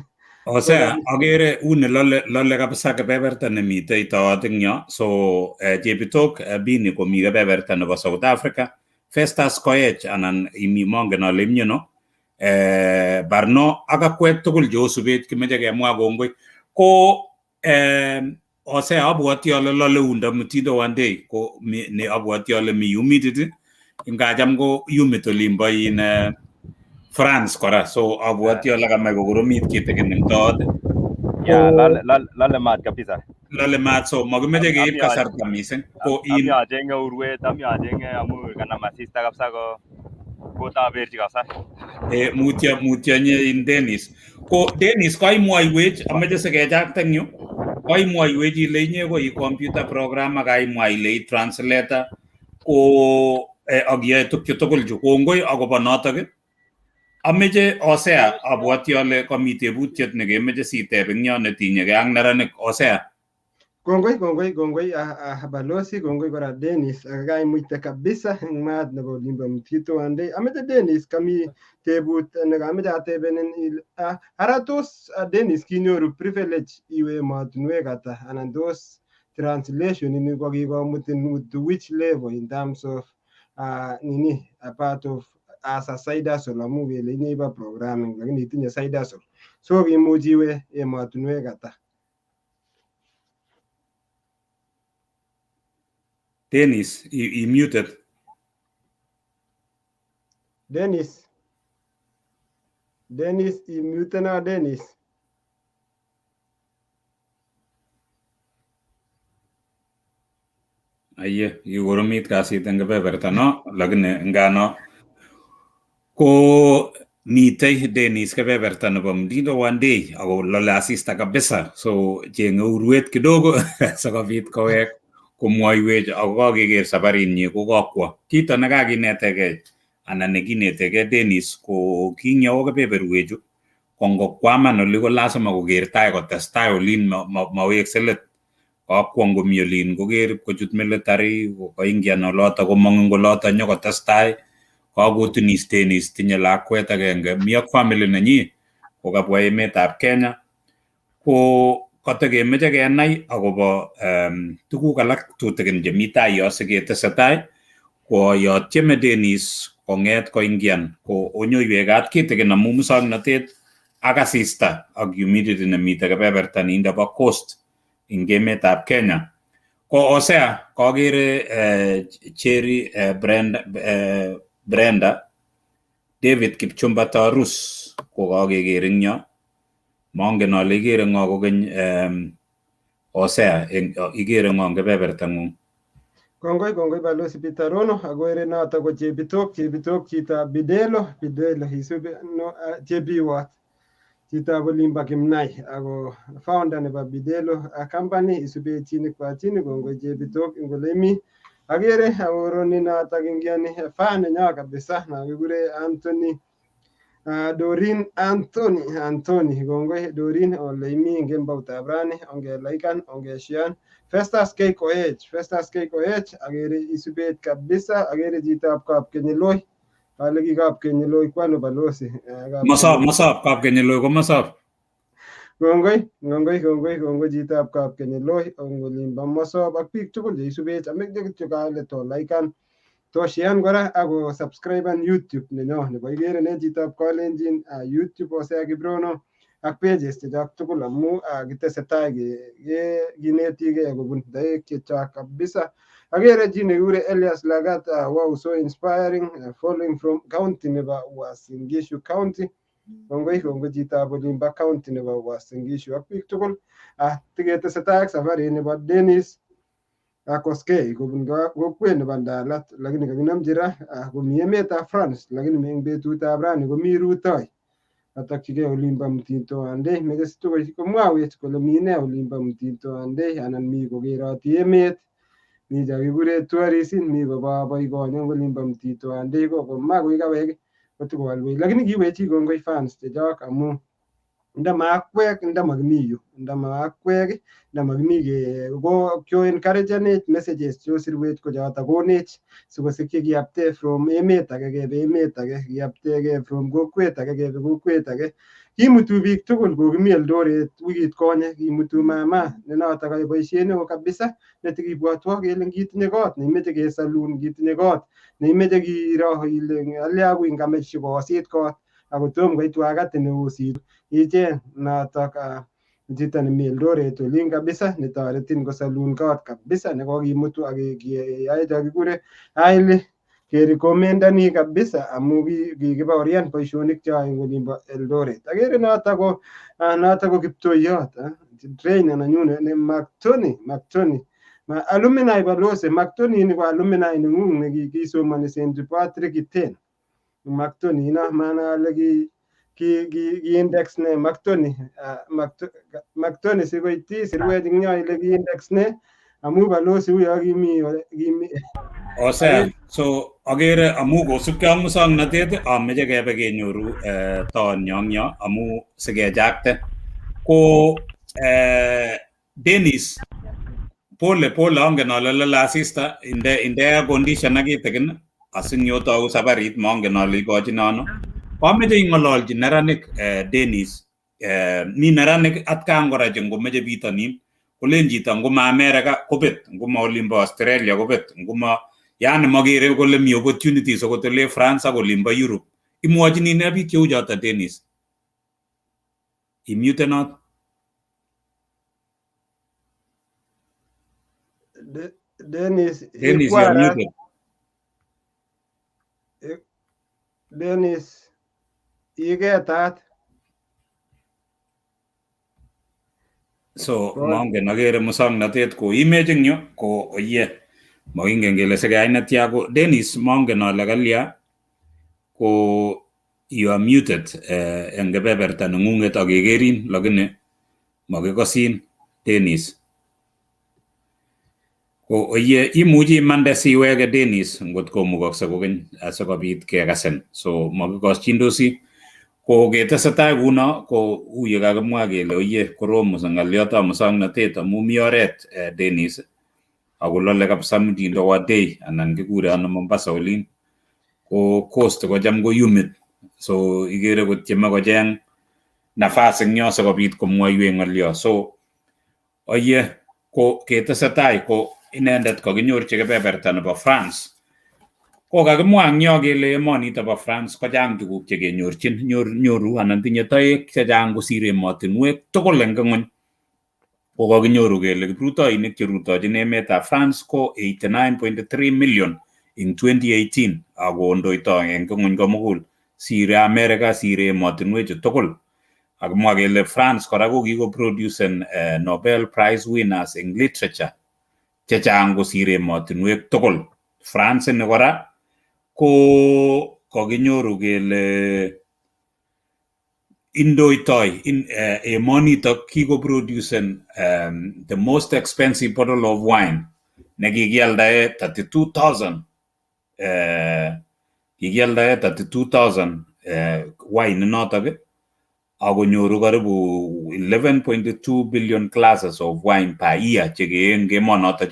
Osea akere uni lole lole kabisa kebeberta nemitei toot eng yo. So Chebitok Bini komi kebeberta nebo South Africa, Festus Koech anan imi mongen ale imyono Barno ak akwek tugul cheosubech kimeche kemwa kongoi ko Osea abwoti ale lole undo Mtindo Wandei ko ne abwoti ale mi humidity ngacham ko humid olimbo in France kora, so abwoti ale kamach kokoromit kitikin eng toot. Yeah, lole maat kabisa. Lole maat, so makimeche keib kasarta mising ko Ami achenge urwet, ami achenge amu Kanam asista kabisa ko kotaberchi kabisa. Mutyo mutyo nye Dennis. Ko Dennis koimwoiwech amoche sikechakta eng yu. Koimwoiwech ile inye ko i computer programmer kaimwa ile i translator ko ak iyoe tukchu tugul chu. Kongoi akobo notok. Ameche Hosea abwoti ale komi tebutiet nekemeche siteb eng yo netinyegei ak neranik. Hosea. Kongoi kongoi kongoi balozi, kongoi kora Dennis, kaimuite kabisa eng maat nebo olimbo Mtito Andei. Ameche Dennis kami tebut nekameche atebenin, ara tos Dennis kinyoru privilege iwe emotinwek ata anan tos translation ini kokikomutin to which level in terms of nini a part of as a side hustle amu kele inye ibo programming lakini itinye side hustle so kimuch iwe emotinwek ata? Dennis, you muted. Dennis. Dennis, you muted now, Dennis. Aye, kikoromit kasit eng kebeberta no, lakini ngano ko mitei Dennis kebeberta nebo Mtindo Wandei ako lole asista kabisa, so chenge urwet kidogo sikobit kowek komwoiwech ako kakeker sabarinyi ko kokwo. Kito nekakinetegei anan nekinetegei Dennis ko kinyowo kebeberwechu ko ngokwaman oli ko lazima koker tai kotestai olin mawekse let. Kakwo ngomi olin koker kochut military kokaingian oloto komong eng oloto nyokotestai. Kakotunis Dennis, tinye lakwet agenge, mi ak family nenyi kokabwa emetab Kenya. Ko katekemeche kenai akobo tuguk alak tutikin chemi tai yo siketesetai ko yo tieme Dennis kong'et koingian ko onyoiwek kitikin amu muswoknotet ak asista ak humidity nemite kebeberta nindo bo coast eng emetab Kenya. Ko Hosea kakere Cherry Brenda, Brenda David Kipchumba Tarus ko kakeker eng yo. Mongen ale ikere ng'o kokeny Hosea, ikere ng'o eng kebeberta ng'ung? Kongoi kongoi balozi Peter Rono akwere noto ko Chebitok Chebitok chitab Bidelo Bidelo isubi no Chebiwot chitab olimbo Kimnai ako founder nebo Bidelo company isube chini kwa chini. Kongoi Chebitok eng ole imi. Akere aoroni notok ingioni fan nenyo kabisa nakikure Anthony Dorin Anthony Anthony kongoi Dorin ole imi eng kemboutab rani ongelaikan ongeshian. Festus K Koech Festus K Koech akere isubet kabisa akere chitab Kapkenyiloi ale ki Kapkenyiloi kwano balozi? Mosop Mosop Kapkenyiloi ko Mosop. Kongoi kongoi kongoi kongoi chitab Kapkenyiloi eng olimbo Mosop ak biik tugul cheisubech. Ameche kityo kale to laikan to shean kora ako subscriben YouTube nenyo nebo Ikere Ne Chitab Kalenjin, YouTube Hosea Kiprono ak pages chechok tugul amu kitesetai kinetigei kobun toek chechok kabisa. Akere chi nekikure Elias Lagat, wow, so inspiring, following from county nebo Uasin Gishu County. Kongoi kongoi chitab olimbo county nebo Uasin Gishu ak biik tugul. Tiketesetai ak safarit nebo Dennis Koskei kobun kokwet nebo Ndalat lakini kakinomchi ra komi emetab France lakini eng betutab rani komi rutoi katokchigei olimbo Mtito Andei. Meche situko komwawech kole mi nee olimbo Mtito Andei anan mi kokeroti emet mi chakikure tourism mi koboiboikonye eng olimbo Mtito Andei ko koma koikawek kotikowalwech lakini kiwechi kongoi fans chechok amu ndama akwek ndamakimi yu ndama akwek ndamakimi ke ko kyo encouragenech messages chosirwech ko choto konech sikosikyi kiyapte from emet age kebe emet age kiyaptegei from kokwet age kebe kokwet age. Kimutu biik tugul kokimi Eldoret wikit konye kimutu mama ne noto koyoe boisiet neo kabisa netikibwotwo kele ngitinye kot neimeche kesalun ngitinye kot neimeche kiro ile alya kui ngamech sikosit kot ako tom koit wakati neositu icheng notok chito nemi Eldoret olin kabisa netoretin kosalun kot kabisa nekokimutu ak keyoe chokikure highly kerekomendani kabisa amu kikibaorian boisionik cho eng olimbo Eldoret. Akere noto ko noto ko kiptoiyot trainer nenyun ne Mactony Mactony Ma alumni balozi Mactoni ni ko alumni nengung nekikisomoni St. Patrick Iten. Mactoni no mana ale ki ki ki ki index ne Mactoni Mactoni sikoiti sirwech ing yo ile ki index ne amu balozi uyo kimi kimi Osea, so agere amu kosubkei ak muswoknotet ameche kebe kenyoru toonyo eng yo amu sikechakte ko Dennis pole pole angen ale lole asista inde inde air condition ak kitikin asinyotou sabarit mongen ale ikochino ano kameche ing'ololchi neranik Dennis mi neranik atkan kora che ngomeche bitonin kolen chito ngoma America kobet ngoma olimbo Australia kobet ngoma yani makere kole mi opportunities okot ole France ak olimbo Europe imwochini ne biik cheu choto Dennis imutenot Dennis Dennis you're ikwara muted. Dennis iketat So mongen akere muswoknotet koimech eng yu ko oye mokingen kele sikeyai netya ko Dennis mongen ale kalya ko you are muted eng kebeberta neng'ung'et akekerin lakini makikosin Dennis. Ko oye imuchi imande siweke Dennis ngot komukokse kokeny asikobit kekasin so makikoshindosi ko ketesetai kuno ko u ye kakimwa kele oye korom ng'olyotab muswoknotet amu mi oret Dennis ako lole kabisa mtindo wa day anan kikure ano Mombasa olin ko coast kocham ko humid so ikere kotyeme kocheng nafas eng yo sikobit komwoiwech ng'olyo so oye ko ketesetai ko inendet kokinyorchi kebeberta nebo France ko kakimwa eng yo kele emonito bo France kochang tuguk chekenyorchin nyoru anan tinye toek chechang kosir emotinwek tugul eng ng'ony ko kakinyoru kele kiprutoinik cherutochin emetab France ko 89.3 million in 2018 akondoito eng ng'ony komugul sire America sire emotinwechu tugul akimwa kele France kora ko kikoproducen Nobel Prize winners eng literature chechang kosir emotinwek tugul France ni kora ko kakinyoru kele indoitoi in, emonitok kikoproducen the most expensive bottle of wine nekikialdae 32,000 kikialdae 32,000 wine inotok akonyoru karibu 11.2 billion glasses of wine per year chekee eng emonotok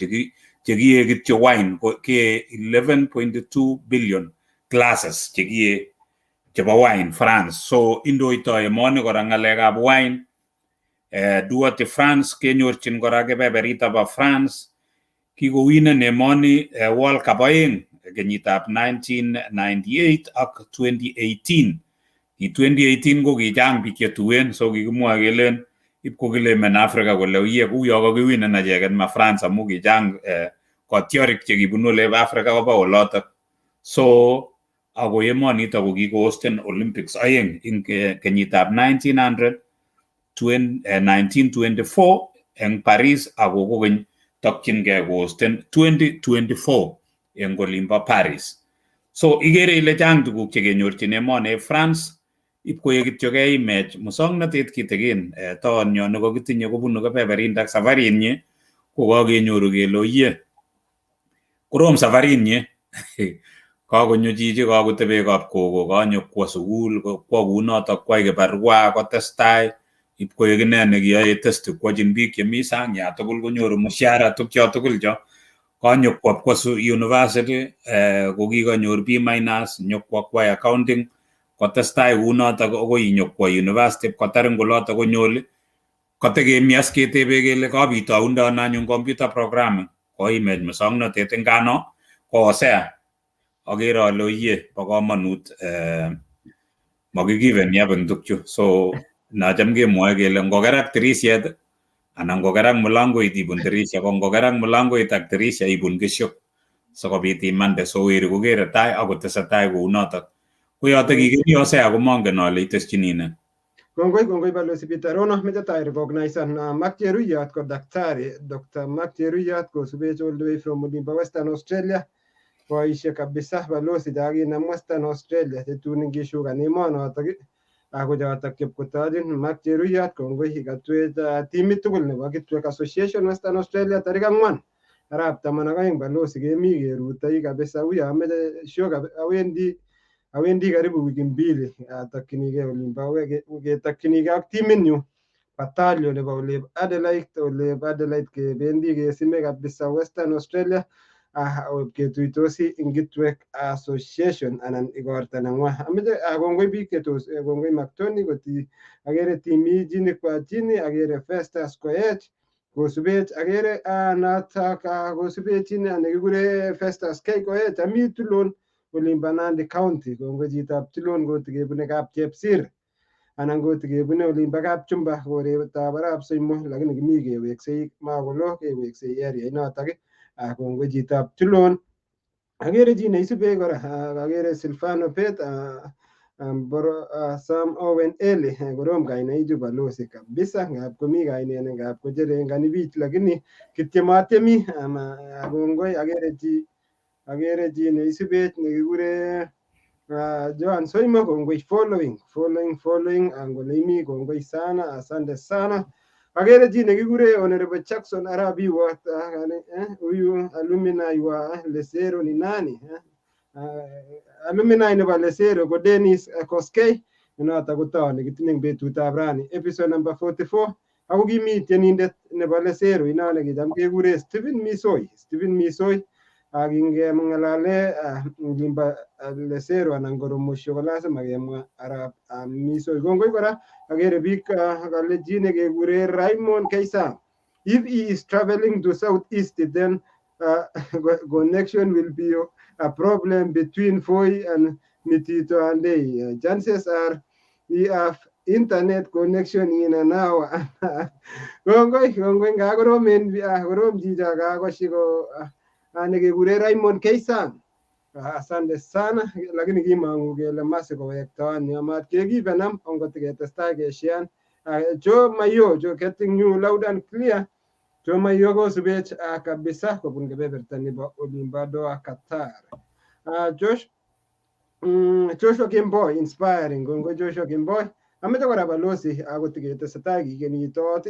chekiee kityo wine ko kee 11.2 billion glasses chekiee chebo wine France so indoitoi emoni kora ng'alekab wine Duarte France kenyorchin kora kebeberito bo France kikowinen emoni World Cup oeng kenyitab 1998 ak 2018 ki 2018 ko kichang biik chetuen so kikimwoe kelen ipkokilemen Africa kole uye uyo kakiwinen acheket ma France amu kichang kotiorik chekibunu olebo Africa koba olotok so ako emonito ko kikohosten Olympics oeng eng kenyitab 1900 1924 eng Paris ako kokeny tokchingei kohosten 2024 eng olimbo Paris so ikere ile chang tuguk chekenyorchin emoni France ipkoek kityo keimech muswoknotet kitikin toonyo nekokitinye kobunu kebeberindak safarinyi ko kakenyoru kele oye korom safarinyi kakonyo chichi kakotebe kap kogo kanyo kwo sukul kwo kunotok kwai kibarua kotestai ipkoek ine nekiyoe testi kwochin biik chemi sang ya tugul konyoru mshahara tukcho tugul cho kanyo kwo kwo university ko kikonyor B minus nyokwo kwai accounting kotestai kunotok akoi nyokwo university kotar eng olotok konyoli kotekemias ketebe kele kabitoundo ano anyun computer programming koimech muswoknotet eng kano ko Hosea akere ale oye bo komonut makikiveni up eng tukchu so nacham kemwoe kele ngokerak tirishet anan ngokerak mulangoit ibun tirisha ko ngokerak mulangoit ak tirisha ibun kesho sikobit imande so weri kokere tai akotesetai kounotok ko yotok kikeri Hosea komongen ale iteschini ne. Kongoi, kongoi Balozi Peter Rono, meche tai recognize Mark Cheruiyot ko daktari Dr. Mark Cheruiyot kosubech all the way from Olimpo Western Australia. Boisiek kabisa balozi chakinam Western Australia chetun ingishukan emonotok ako chotok chepkotochin Mark Cheruiyot. Kongoi ikatwech timit tugul nebo Kitwek Association Western Australia tarik 4 arap 12. Balozi, kemi kerutoi kabisa, uyo ameche sure awendi karibu wiki 2 atokchinigei olimpo ketokchinigei ak timitnyu battalion nebo olep Adelaide. Olep Adelaide kebendi kesime kabisa Western Australia, ketuitosi ing Kitwek Association anan igorta neng'wa. Ameche kongoi biik chetos, kongoi Mactoni koti akere timi chini kwa chini, akere Festus Koech kosubech, akere notok kosubech nekikure Festus K Koech, ami Tulon olimpo Nandi County. Kongoi chitab Tulon kotikebune Kapchepsir anan kotikebune olimpo Kapchumba koretab arap Soimo, lakini kimi keweksei makolo keweksei area inotok. Kongoi chitab Tulon. Akere chi neisubech kora, akere Silvano Bet Boro, Sam Owen Eli, korom kainaichu balozi kabisa, ngap komi kainet ngap kocherengani bich, lakini kityo matiemi ama kongoi. Akere chi neisubech nekikure Joan Soimo, kongoi, following, following, following angole imi, kongoi sana, asante sana. Akere chi nekikure Honorable Jackson Arap Biwott, huyu alumni wa Lesero ni nani? Alumni nebo Lesero ko Dennis Koskei, noto ko too nekitinye eng betutab rani episode number 44. Ako kimi tienindet nebo Lesero ino nekicham kekure Stephen Misoi, Stephen Misoi. Akingemng'alale olimbo Lesero anan ko Romosho ko lazima kemwa arap Misoi. Kongoi kora, akere biik kale chi nekekure Raymond Keisang. If he is traveling to southeast, then connection will be a problem between Voi and Mitito Andei. Chances are we have internet connection in an hour. Kongoi, kongoi, ngakoromen, korom chicho kakoshi ko nekekure Raymond Keisang. Asante sana, lakini kimong'u kele masi kowektoon amat kekipenam angot ketestai keshean. Joe Mayo, Joe getting you loud and clear. Joe Mayo kosubech kabisa kobun kebeberta nebo olimbo Doha, Qatar. Josh, Joshua Kimboi inspiring, kongoi Joshua Kimboi. Ameche kora balozi akot ketesetai kikenitot,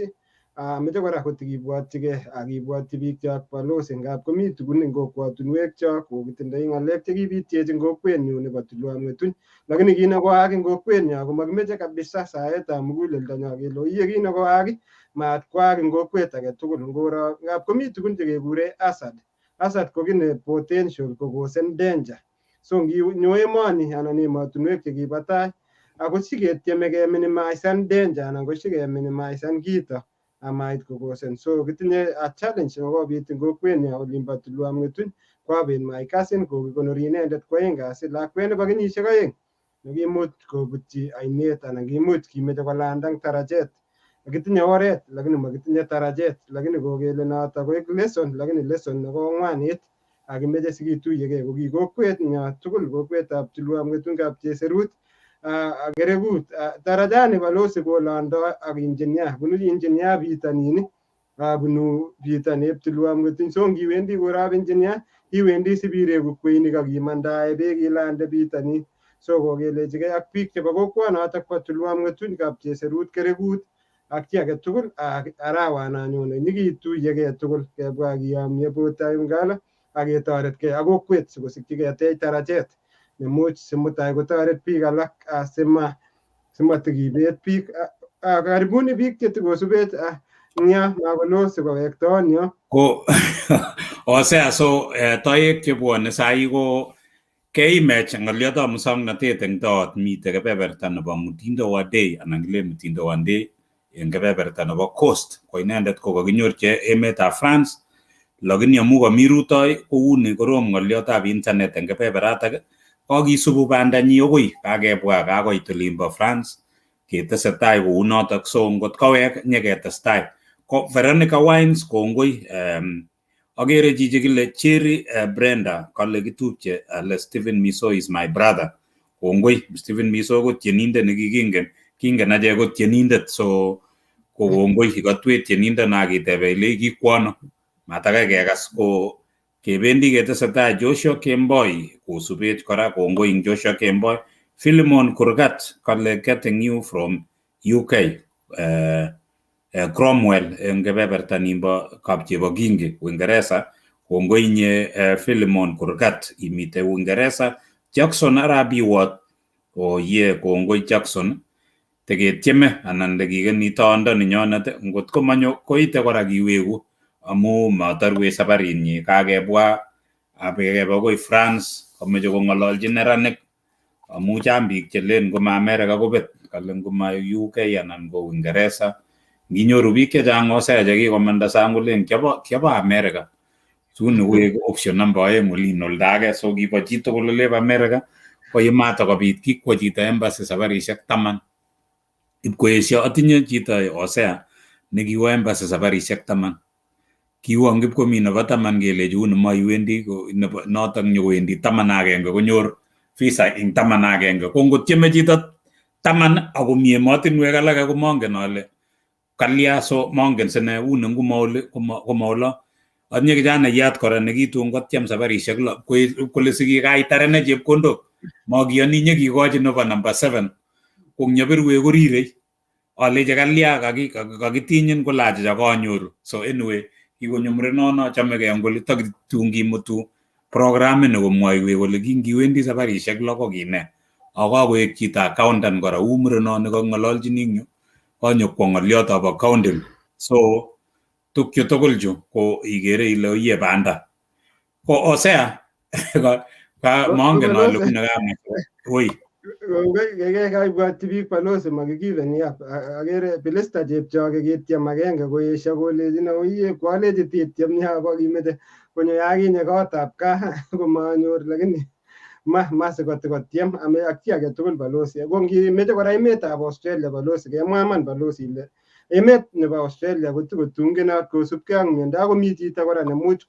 ameche kora kotikibwotyigei akibwotyi biikchok balozi ngap komi tugun eng kokwotunwekchok kokitindoi ng'alek chekibityech eng kokwenyu nebo Tulwab Ng'etuny, lakini kit nekoaak eng kokwenyo komakimeche kabisa saetab muguleldonyo kele oiye kit nekoaak mat koaak eng kokwet age tugul ngoro ngap komi tugun chekekure hazard. Hazard ko kit ne potential kokosen danger, so nginyo emoni anan emotinwek chekibo tai ako siketieme keminimisan danger anan ko sikeminimisan kito amait kokosen. So kitinye a challenge nekobit eng kokwenyo olimbo Tulwab Ng'etuny. Kwabet my cousin, kokikonori inendet 2 kasi lakwet nebo kenyisiek 2 nekimuch kobutyi ainet anan kimuch kimeche kolanda eng tarajet. Kitinye oret lakini makitinye tarajet, lakini kokele noto koek lesson, lakini lesson nekong'wanit akimeche sikituyegei ko ki kokwet nyo tugul, kokwetab Tulwab Ng'etuny, Kapcheserut ak Kerekut. Tarajani balozi kolondo ak engineer, bunu engineer bitonin, bunu bitonin Tulwab Ng'etuny. So ngiwendi korab engineer iwendi sibireku kweinik ak imandae beek ilande bitonin. So kokelechigei ak biik chebo kokwonotok bo Tulwab Ng'etuny, Kapcheserut, Kerekut ak chi age tugul arawana nyone nyikituyegei tugul kebwa kiyomye Botai Ungala ak ketoretkei ak kokwet sikosikyi ketech tarajet nemuch simutai kotoret biik alak simatikibet biik. Karibuni biik chetikosubech eng makolo sikowektoon yo. Ko osea so toek chebwone sai ko keimech ng'oliotab muswoknotet eng toot mitei kebeberta nebo Mutindo wa Day anan kilen Mutindo wa Day eng kebeberta nebo Coast, ko inendet ko kakinyorchi emetab France, lakini amu kami rutoi kouni korom ng'oliotab internet eng kebeberatak, kokisubu bandanyi akoi kakebwa kakoit olimbo France ketesetai kounotok. So ngot kowek nyeketestai ko Veronica Wines, kongoi. Akere chichi kile Cherry Brenda kale kitupche ale Stephen Miso is my brother. Kongoi. Stephen Miso ko tienindet nekikingen Kingen achek ko tienindet, so ko kongoi ikotwech tienindet na kitebe ile kikwono. Matakai kekas ko kebendi ketesetai Joshua Kemboi kosubech kora, kongoi ing Joshua Kemboi. Philemon Kurgat kale getting you from UK. Cromwell eng kebeberta nimbo Kapchebokingi Uingereza. Kongoi inye Philemon Kurgat imite Uingereza. Jackson arap Biwott oye, kongoi Jackson, teketieme anan tekikeni tondo ninyonet, ngot ko manyo koite kora kiweku amu matarwech sabarinyi, kakebwa akebe akoi France, kameche kong'ololchi neranik amu chang biik chelen ngoma America kobet, kale ngoma UK anan ko Uingereza. Nginyoru biik chechang Hosea chekikomanda sang kolen kiabo America, suni koek option namba 2 olin oldo age, so kibo chitugul olebo America. Ko yemato kobit kikwo chito embassy sabarishek 10 ipkoesio. Atinye chito Hosea nekiwo embassy sabarishek 10, kiwo ngipkomi nebo 10 kelechi uni maiwendi, notok nyokowendi 11 konyor visa ing 11. Ko ngotieme chito 10 akomi emotinwek alake komongen ale kalya, so mongen sine uni ngumaoli komaolo. Atinye kijanaiyat kora nekitun kotyem sabarishek 6, kole sikik kaitarene chepkondok, makiyoni nyekikochi nebo number 7, ko ngyobirwech korirei, alechi kalya kakitinyin kole achicha kanyoru. So anyway, kikonyo murenono chomegei eng oli tokitun kimutu programini komwoiwech kole kingiwendi sabarishek 6 ko kine, ako kakoek chito accountant kora, uu murenoni kong'ololchini eng yu, kanyokwo ng'oliotab accounting. So tukchu tugul chu ko ikere ile oye banda ko Hosea mongen ale une kamach woi. Kongoi, keke kaibwatyi biik balozi makikiveni up. Akere Pilista Chepchoge kityem agenge koesio kolechin oiye kwalechi tityem nia kimete konyo yakinye kotab gaa komanyor, lakini ma sikotikotyem ame ak chi agetugul balozi. Ko ngimeche kora emetab Australia balozi, kemwa iman balozi ile emet nebo Australia kotokotungenot kosubkei ak miondo, akomi chito kora nemuch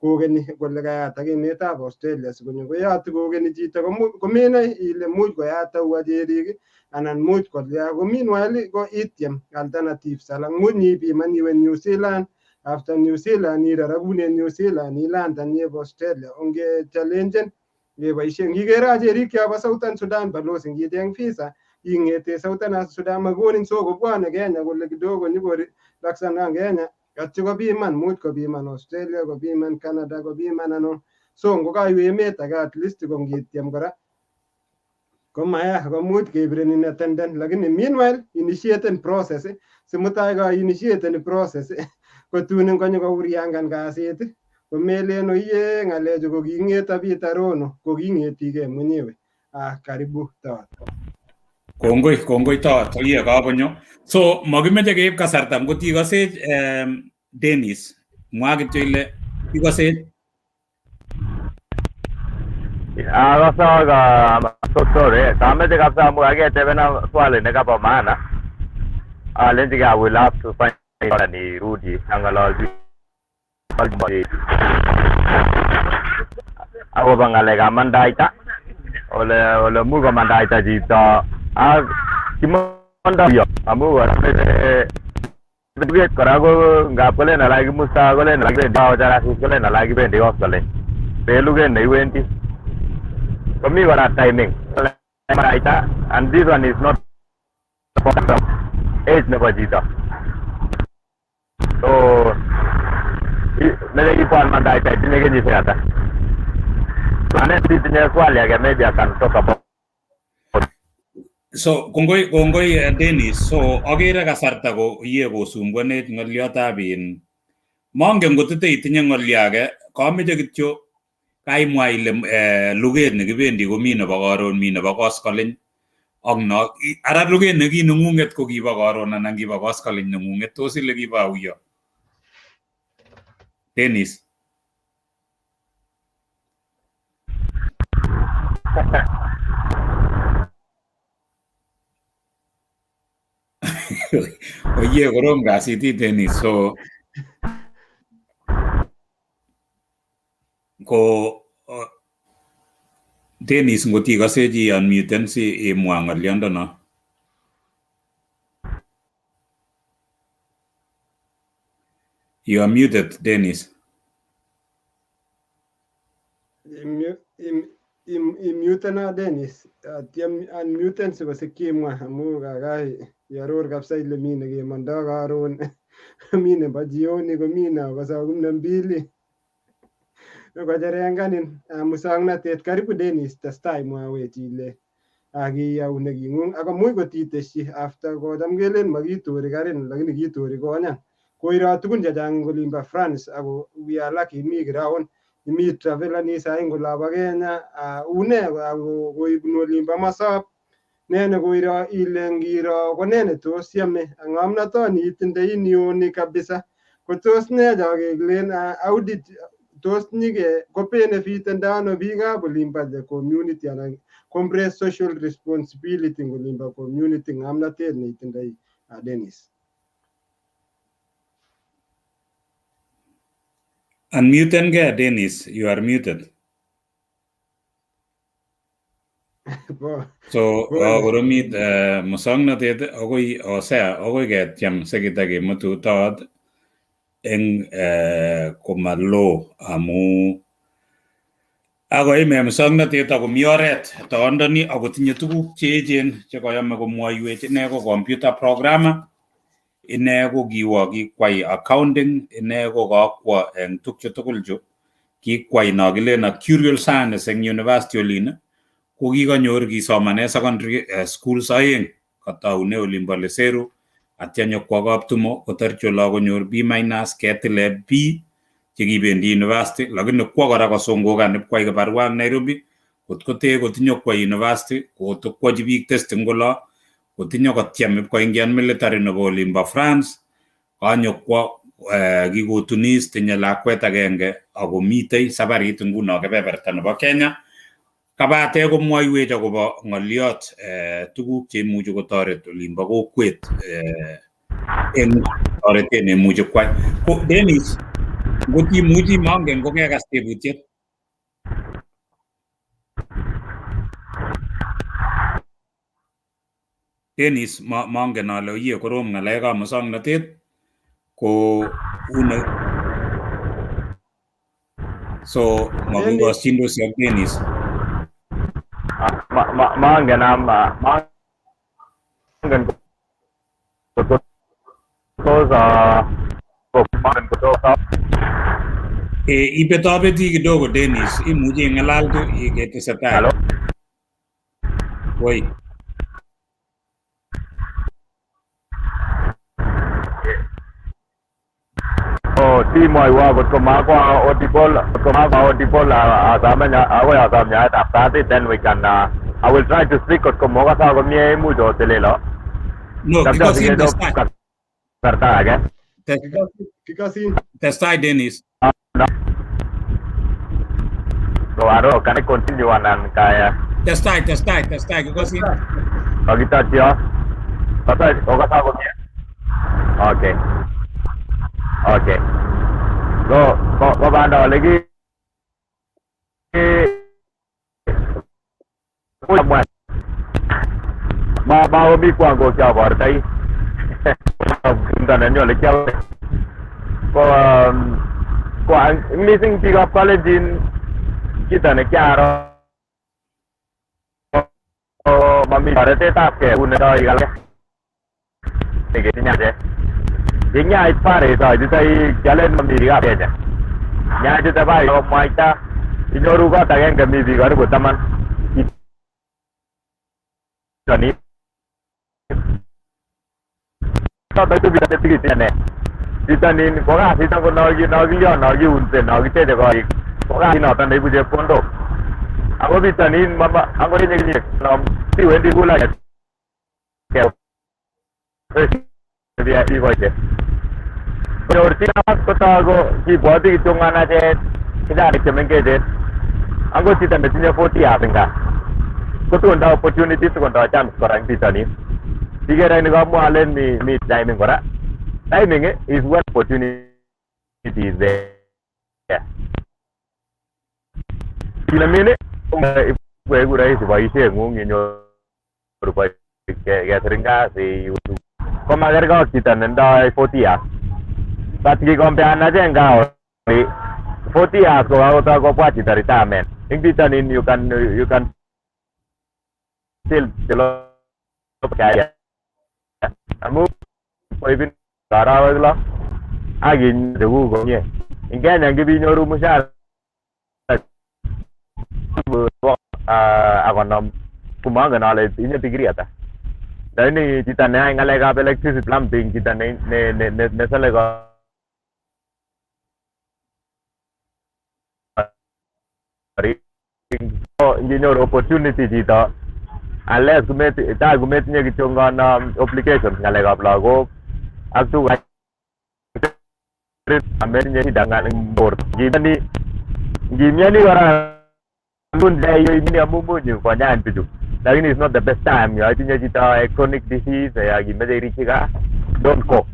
kokeni kole kayatak emetab Australia sikonyo koyatu kokeni chito komenai ile much koyat au acherik anan much kolya, ko meanwhile ko ityem alternatives alak, much nyipiman iwe New Zealand, after New Zealand irarakunen New Zealand ilandan yebo Australia, onge challengen keboisien. Ngikere acherik chobo Southern Sudan balozi, ngicheng visa ing'ete Southern Sudan makonin, so kobwone Kenya kole kidogo nyokorelaxanan Kenya, atyo kopiman, much kopiman Australia, kopiman Canada, kopiman ano. So ngokaiwe emet age at least ko ngityem kora komaya komuch kebirenin attendant, lakini meanwhile initiaten process simutai ka initiaten process kotun ngonyo kouriangan kasit komelen oiye ng'alechu ko king'eto Peter Rono, ko king'etigei mwenyewe. Ah, karibu Towot. Kongoi, kongoi Towot, oye kakonyo. So makimeche keib kasarta, ngot ikosech Dennis, mwa kityo ile ikosech. Akase so sorry. Kameche kabisa amu kaketebena swali nekabo maana. Alenchigei I will have to find nirudi ang'ololchi akobo ng'alekab mandaita, ole much komandaita chito ak kimondo amu kora meche kora ko ngap kolen alak kimusta, kolen alak kibendi charasit, kolen alak kibendi koskolen, beluget neiwendi komi kora timing mandaita, and this one is not age nebo chito, so meche ibwan mandaita itinye kenyisiek ata. Ane itinye swali age, maybe I can talk about. So kongoi, kongoi Dennis. So akere kasarta ko iye kosumbuanech ng'oliotab in, mongen ngotite itinye ng'olio age, kameche kityo kaimwa ile luget nekibendi komi nebo karon, mi nebo koskoleny ak no ara luget nekineng'ung'et ko kibo karon anan kibo koskoleny neng'ung'et, tos ile kibo auyo Dennis? Oye, korom kasit Dennis. So ko Dennis, ngot ikose chi unmuten si imwa ng'oliondono. You are muted, Dennis. Imutena Dennis, atiem unmuten sikosikyi imwa amu kakai iaror kabisa ile mi nekemondoo karon, mi nebo jioni, komi nebo saa 12. Kocherenganin muswoknotet. Karibu Dennis, testai mwawech ile akiyau neking'ung ako much kotiteshi after kocham kelen makitori karin lakini kitori konyan. Koiro tugun chechang eng olimbo France ako we are lucky mi ground, imi travelani sai eng olabo Kenya, une koibunu olimbo Mosop, ne nekoiro ile ngiro ko ne netos yome ak ng'omnotoni itindoi nioni kabisa ko tos ne chokekilen audit tos nyike ko benefitendo ano biikab olimbo the community anan compress social responsibility eng olimbo community ng'omnotet neitindoi Dennis. Unmuten ge, Dennis, you are muted. So koromit muswoknotet akoi osea akoi ketyem sikitakemutu toot eng komalo amu akoime muswoknotet akomi oret toondoni akotinye tuguk cheechen chekoyome komwoiwech. Ine ko computer programmer, ine ko kiwo kikwai accounting, ine ko kakwo eng tukchu tugul chu kikwai no kilen actuarial science eng university olin ko kikonyor kisomane secondary schools aeng kataune olimbo Leseru atya nyokwo Kaptumo kotarchi olo konyor B minus ketile B chekibendi university lakini kwo kora kosungukan ipkwai kibarua eng Nairobi kotkote kotinye kwa university kotokwochi biik testing kolo kotinye kotyem ipkoingian military nebo olimbo France kanyokwo kikotunis tinye lakwet agenge akomitei sabarit nguno kebeberta nebo Kenya kabate komwoiwech akobo ng'oliot tuguk cheimuchi kotoret olimbo kokwet eng toretet neimuchi kwai. Ko Dennis, ngot imuchi mongen kokekas tebutiet. Dennis, mongen ale iye korom ng'alekab muswoknotet ko une so makikoshindosi ak Dennis. Mangen mangen tos mangen kotos Ibetobeti kidogo Dennis, imuchi ing'alal tu ketesetai. Hello? Woi. Oh, timwoiwo kotko makwa audible, kotko makwa audible asome akoi asom nyoetab katit, then we can I will try to speak kotko mokasa komie imuch otelelo. No, kikosin testai. Kasarta age. Kikosin. Testai Dennis. No. So aro, can I continue anan kaya? Testai, testai, testai, kikosin. Kakitachio. Kasa, okasa komie. Okay. Okay. So, ko banda ole ki ma maomi kwango kiabortoi tumdo nenyu ole kiawe ko ko missing biikab Kalenjin kito nekiaro mami toretetab kei unetoi alake neketinye achek yenyait Paris aititoi kialen mami biikab Kenya nyaitite Paris komwaita inyoru kot agenge mi biik karibu 10 pitonin choto itu biik tikit ane pitonin ko kasit akot nokilyon nokiunse nokiteche korik ko kasit noton neibu chepkondok ako pitonin akot tinye kenyisiek siwendi kula iboishe konyor chi kotok ko kibwoti kityongan achek kijanik chemengechen akot chito netinye 40 years eng gaa kotondo opportunity sikondo chance kora eng bitonin ikere ni kamwa alen mi timing kora timing is when opportunity is there kilemin koeku rahisi boisieng'ung inyoru kesirin kasi komakerkei ak chito nendoi 40 years But ngikompean achek gaa oli 40 years kokakotoi kobwa chito retirement. Eng bitonin you can still develop career. Amu koibin arawek 6 ak chekuk komie. Eng Kenya ngibinyoru mshahara ak 50, komongen ale itinye degree ata. Lakini chito neyoe ng'alekab electricity, plumbing, chito nesole korik, ko nginyoru opportunity chito, unless tai kometinye kityongon obligations, ng'alekab lagok ak tuguk, ametinye shida eng borto. Ngimioni kora amu much konyain bichu, lakini it's not the best time. Yo itinye chito chronic disease ak imoche irikyi gaa, don't go.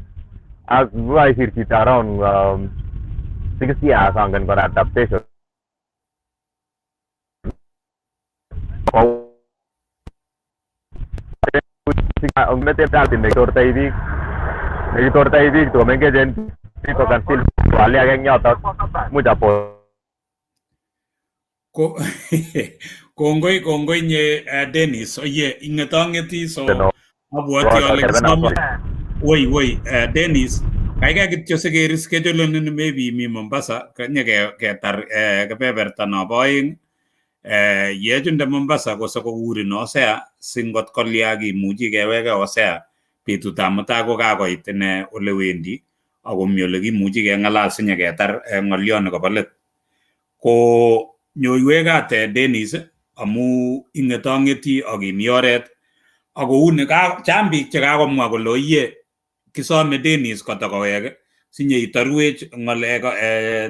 Ak kaisir chito around 60 years, angen kora adaptation nekitortoi biik, nekitortoi biik tokomengechen. People can still waliak eng yotok, much apo. Ko kongoi, kongoi nye Dennis. Oye, ing'etong'eti so abwoti ale kisome. Woi woi, Dennis, kaikai kityo sikerischedulenin, maybe imi Mombasa, nye ketar kebeberta nobo 2. Yechunde Mombasa kosikokurin Hosea, si ngot kolya kimuchi keweke Hosea betutab mutai kokakoit ine ole wendi akomi ole kimuchi keng'alal sinyeketar ng'olyoni kobo let. Ko nyoiwech kat Dennis, amu ing'etong'eti ak imi oret ako uni chang biik chekakomwa kole oye, kisome Dennis kotokowek sinyeitorwech ng'alek,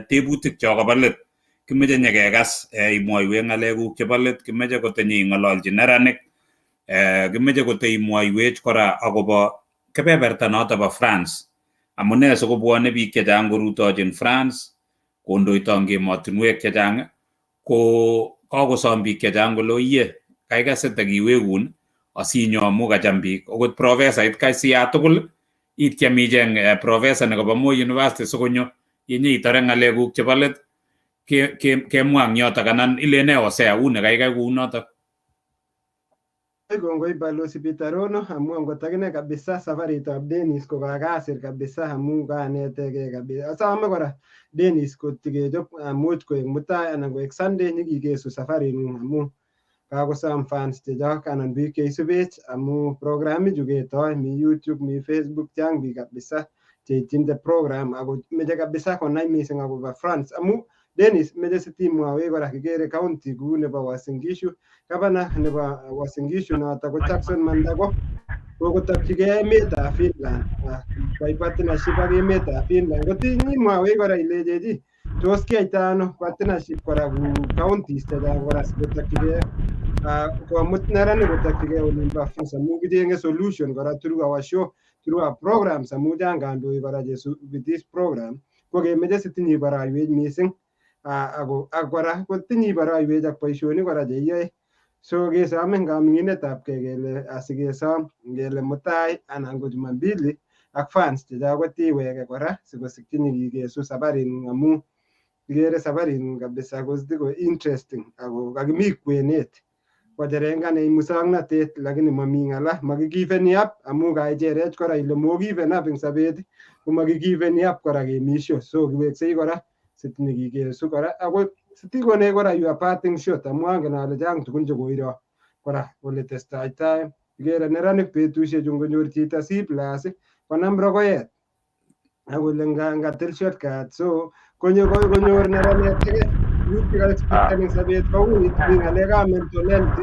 tebutik cho kobo let. Kimoche nyekekas imwoiwech ng'alekuk chebo let, kimoche kotenye ing'ololchi neranik, kimoche koteimwoiwech kora akobo kebeberta noto bo France, amune sikobwone biik chechang korutochin France kondoito eng emotinwek chechang. Ko kakosom biik chechang kole oye, kaikai sitakiwekun asinyo amu kacham biik. Okot profesait kai siya tugul ityem icheng professor nekobo Moi University sikonyo yenye itore ng'alekuk chebo let kemwa eng yotok. Anan ilene Hosea une kaikai kounotok? Kongoi, Balozi Peter Rono, amu angot akine kabisa safaritab Dennis ko kakasir kabisa amu kanetegei kabisa. Asome kora Dennis kotikechop much koek mutai anan koek Sunday nyikikesu safaring'ung, amu kakosom fans chechok anan biik cheisubech, amu programichu ketoi mi YouTube, mi Facebook, chang biik kabisa cheityin the program ako meche kabisa konai missing akobo France. Amu Dennis, meche sitimwowech kora, kikere county kou nebo Uasin Gishu, gavana nebo Uasin Gishu noto ko Jackson Mandago kokotokchigei emetab Finland kwai partnership ak emetab Finland. Kotinyimwowech kora ilechechi tos kiyaita ano partnership kora ku counties chechang kora sikotokchigei komut neranik kotokchigei olimbo France, amu kichenge solution kora through our show, through our programs, amu chang kandoik kora chesubi this program. Ko kemeche sitinye boroiwech missing ako ak kora kotinye boroiwech ak boisionik kora cheiyoe. So kesome eng kaming'inetab kei kele asikesom kele mutai anan ko Jumambili ak fans chechok kotiweke kora sikosikyi kikesu safaring'ung, amu ikere safaring'ung kabisa ko interesting ako kakimi kwenet kocherenganech muswoknotet, lakini mami ng'ala, makikiveni up amu kaicherech kora ile mokiven up eng sobet, komakikiveni up kora kemisho. So kiweksei kora sitinye kikesu kora ako sitikonech kora your parting shot, amu angen ale chang tugun chekoiro kora ole testai tai. Ikere neranik betusiechu ngonyor chito C+ konam rogoet akole ngatil shortcut, so konyor neranet ake tuguk chekaexpecten eng sobet kouit. Mi ng'alekab mental health,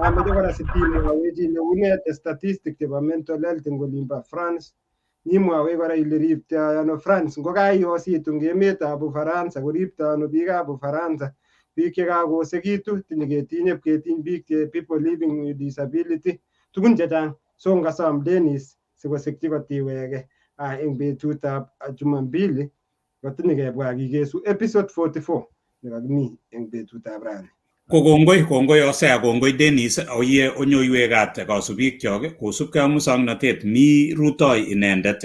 amoche kora sitimwowech ile une statistic chebo mental health eng olimbo France. Nimwowech kora ile riptoi ano France ngokaiyositu eng emetab Ufaransa, koriptoi ano biikab Ufaransa, biik chekakosekitu, tinye ketinye ketiny biik che people living with disability, tugun chechang. So ngasom Dennis sikosikyi kotiweke eng betutab Jumambili kotinye kebwa kikesu episode 44 nekakimi eng betutab rani. Ko kongoi, kongoi Hosea, kongoi Dennis. Oye, onyoiwech kat kasubikyok kosubkei ak muswoknotet. Mi rutoi inendet.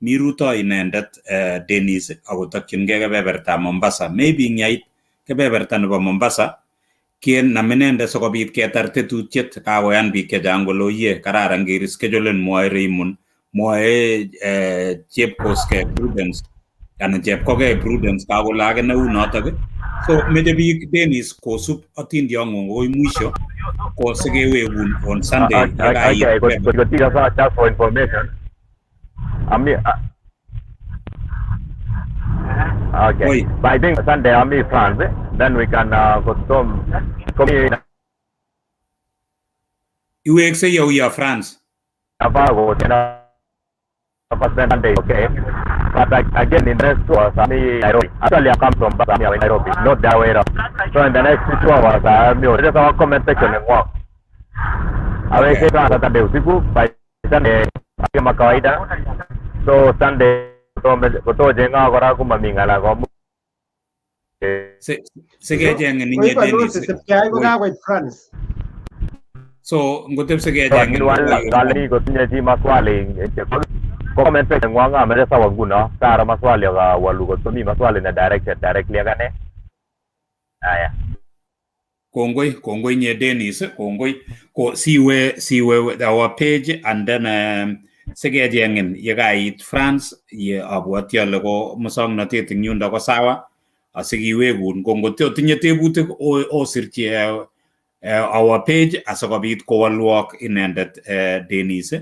Mi rutoi inendet Dennis akotokchingei kebebertab Mombasa. Maybe ng'yait kebeberta nebo Mombasa kenam inendet sikobit ketar tetutiet. Kakoyan biik chechang kole oye kararan kereschedulen, mwoe Raymond, mwoe Chepkoskei Prudence anan Chepkogei Prudence, kakole ake neu notok. So meche biik Dennis kosub atindiong'ung akoi mwisho ko sikewekun on Sunday. Okay, kot just for information. Ami okay. Oi. But I think Sunday I'm in France. Eh? Then we can go to Iweksei youyo France? Avago Sunday, okay. But again, in the next 2 hours, I'm in Nairobi. Actually, I come from I'm in Nairobi, not that way around. So in the next 2 hours, I'm here. Just our comment section and walk. Okay. Aweke Saturday usiku, by Sunday kama kawaida. So Sunday kotojenga kora komami ng'ala komuch Sikecheng'in inye Koi balozi Dennis. sipkeai ko Oi. kakoit France. So ngotep sikecheng'in Kale kotinye chi maswali ko comment section ngwang ameche sawa nguno karo maswali akawalu kot komi maswali ne directed directly ak ane. Aya. Kongoi, kongoi nye Dennis, kongoi. Ko siwe our page and then sikecheng'in ye kait France ye abwati ale ko muswoknotet eng yundo ko sawa asikiwekun. Ko ngot otinye tebutik osirchi our page asikobit kowolwok inendet Dennis,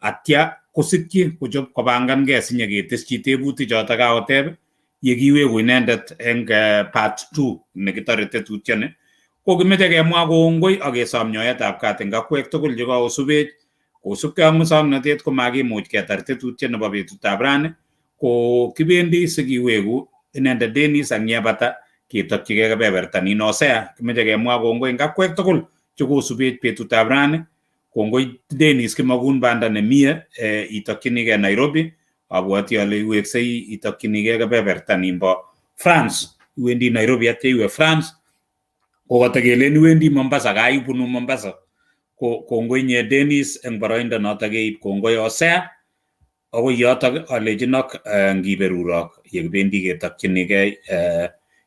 atya kosikyi kochob kopangankei sinyeketeschi tebutik chotok kakoteb yekiweku inendet eng part 2 nekitore tetutioni. Ko kimeche kemwa kongoi ak kesom nyoetab kat eng akwek tugul chekakosubech. Kosubkei ak muswoknotet komakimuch ketar tetutiet nebo betutab rani, ko kibendi sikiweku inendet Dennis ak yebata ketokchigei kebeberta nin Hosea. Kimeche kemwa kongoi eng akwek tugul chekosubech betutab rani. Kongoi Dennis, kimokun banda nemie itokchinigei Nairobi. Abwoti ale iweksei itokchinigei kebeberta nimbo France. Iwendi Nairobi atya iwe France, kokotekelen iwendi Mombasa, kaibunu Mombasa. Ko kongoi nye Dennis eng boroindo notok keib. Kongoi Hosea. Akoi yotok alechinok ngiberurok yekibendi ketokchinigei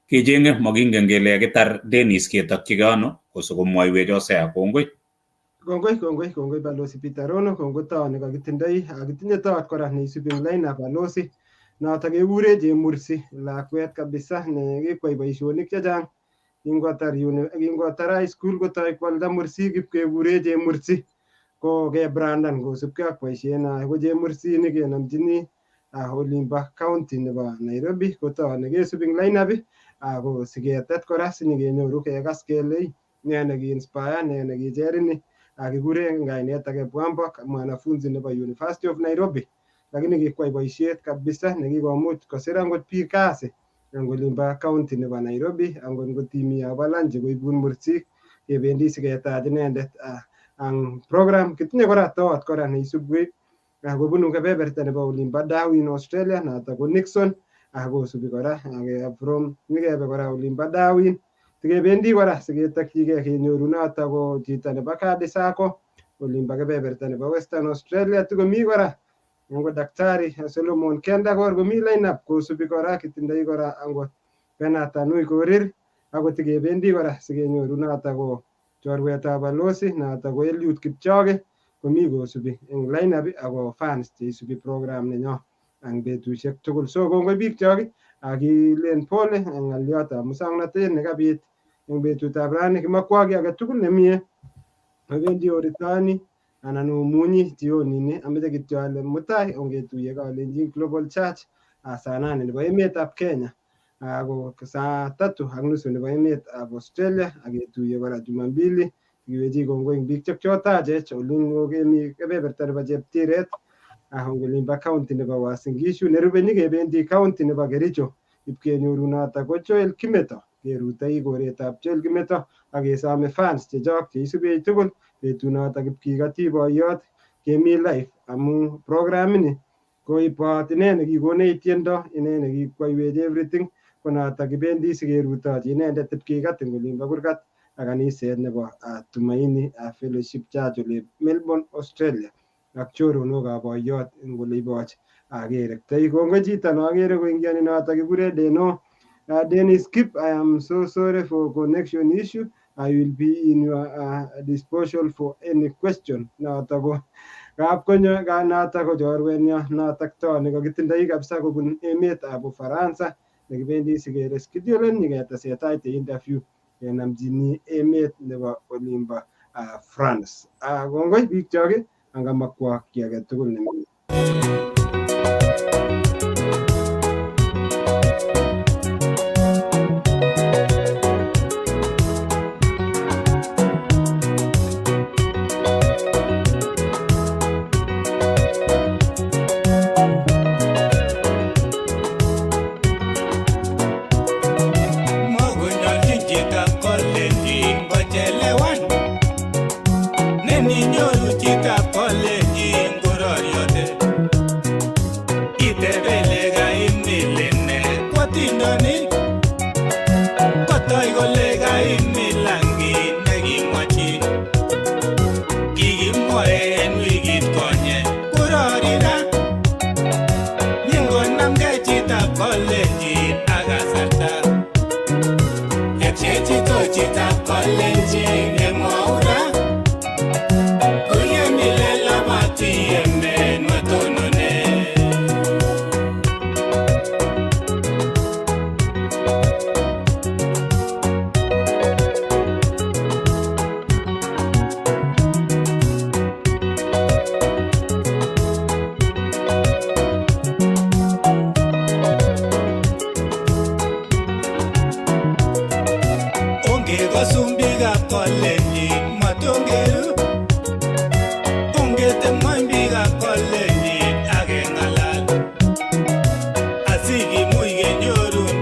kechenge mokingen kele kitar Dennis ketokchigei ano kosikomwoiwech Hosea. Kongoi. Kongoi, kongoi, kongoi balozi Peter Rono, kongoi toon nekakitindoi. Kitinye toot kora neisubi eng line balozi notok kekure Chemursi, lakwet kabisa ne kikwai boisionik chechang. Kingotar kingotar high school kotoi kwalda mursik ipkekure Chemursi, ko kebrandan kosubkei ak boisiet noe. Ko Chemursi ni kenomchini olimbo county nebo Nairobi. Ko toot nekesubi eng line up ako siketet kora sinyikenyoru kekas kele ne nekiinspire, ne nekicher ini. Kikure eng kainet age Bwambok, mwanafunzi nebo University of Nairobi, lakini kikwai boisiet kabisa nekikomuch kosir angot biik kasi eng olimbo county nebo Nairobi. Angot ngotimi yobo lunch koibun mursik. Kebendi siketach inendet ang program. Kitinye kora toot kora neisubwech kobunu kebeberta nebo olimbo Darwin, Australia, notok ko Nixon. Kosubi kora from nyikebe kora olimbo Darwin, tikebendi kora siketokchigei kenyoru notok ko chito nebo Kadi Sacco olimbo kebeberta nebo Western Australia. Tikomi kora angot Daktari Solomon Kendakor komi lineup kosubi kora. Kitindoi kora angot Bernard Tanui Korir, ako tikebendi kora sikenyoru notok ko chorwetab balozi notok ko Eliud Kipchoge komi kosubi eng lineup ako fans cheisubi program nenyo ang betusiek tugul. So kongoi biik chok, akilen pole eng ng'olyotab muswoknotet nekabit eng betutab rani. Kimokwoki age tugul nemie awendi oritoni anan omunyi jioni ni. Ameche kityo ale mutai ongetuiye Kalenjin Global Church saa 8 nebo emetab Kenya ako saa 3:30 nebo emetab Australia, aketuiye kora Jumambili. Kiwechi kongoi eng biik chekchotachech olin kemi kebeberta nebo Cheptiret eng olimbo county nebo Uasin Gishu. Nerube nyikebendi county nebo Kericho ipkenyoru notok ko Joel Kimeto. Kerutoi koretab Joel Kimeto ak kesome fans chechok cheisubech tugul betunotok ipkikoti boiyot kemi live amu program ini koibot ine nekikonech tiendo, ine nekikwoiwech everything. Ko notok kibendi sikerutochi inendet ipkikat eng olimbo kurgat ak kaniset nebo Tumaini Fellowship Church ole Melbourne, Australia. Ak choronokab boiyot eng ole iboch akerektoi. Kongoi chito no akere koingioni notok kikure Deno. Dennis Kip, I am so sorry for connection issue. I will be in your disposal for any question. Notok ko kapkonyo notok ko chorwenyo notok to nekakitindoi kabisa kobun emetab Ufaransa nekibendi sikere schedulen nyiketesetai the interview kenamchini emet nebo olimbo France. Kongoi biikchok angamakwa kiy agetugul neming'in. Mokonyolchin chitab kolenjin kochelewan. Neninyoru chitab kolenjin kororiote. Itebe ile kaimilin nee kwotindoni. Kotoi kole kaimilan kit nekimwochi. Kikimwoe en wikit konye korori ra. Nyingonamgei chitab kolenjin ak kasarta. Yepchechito chitab kolenjin yemwou ra. Kuyemile labati yemen matonone. Ongekosun.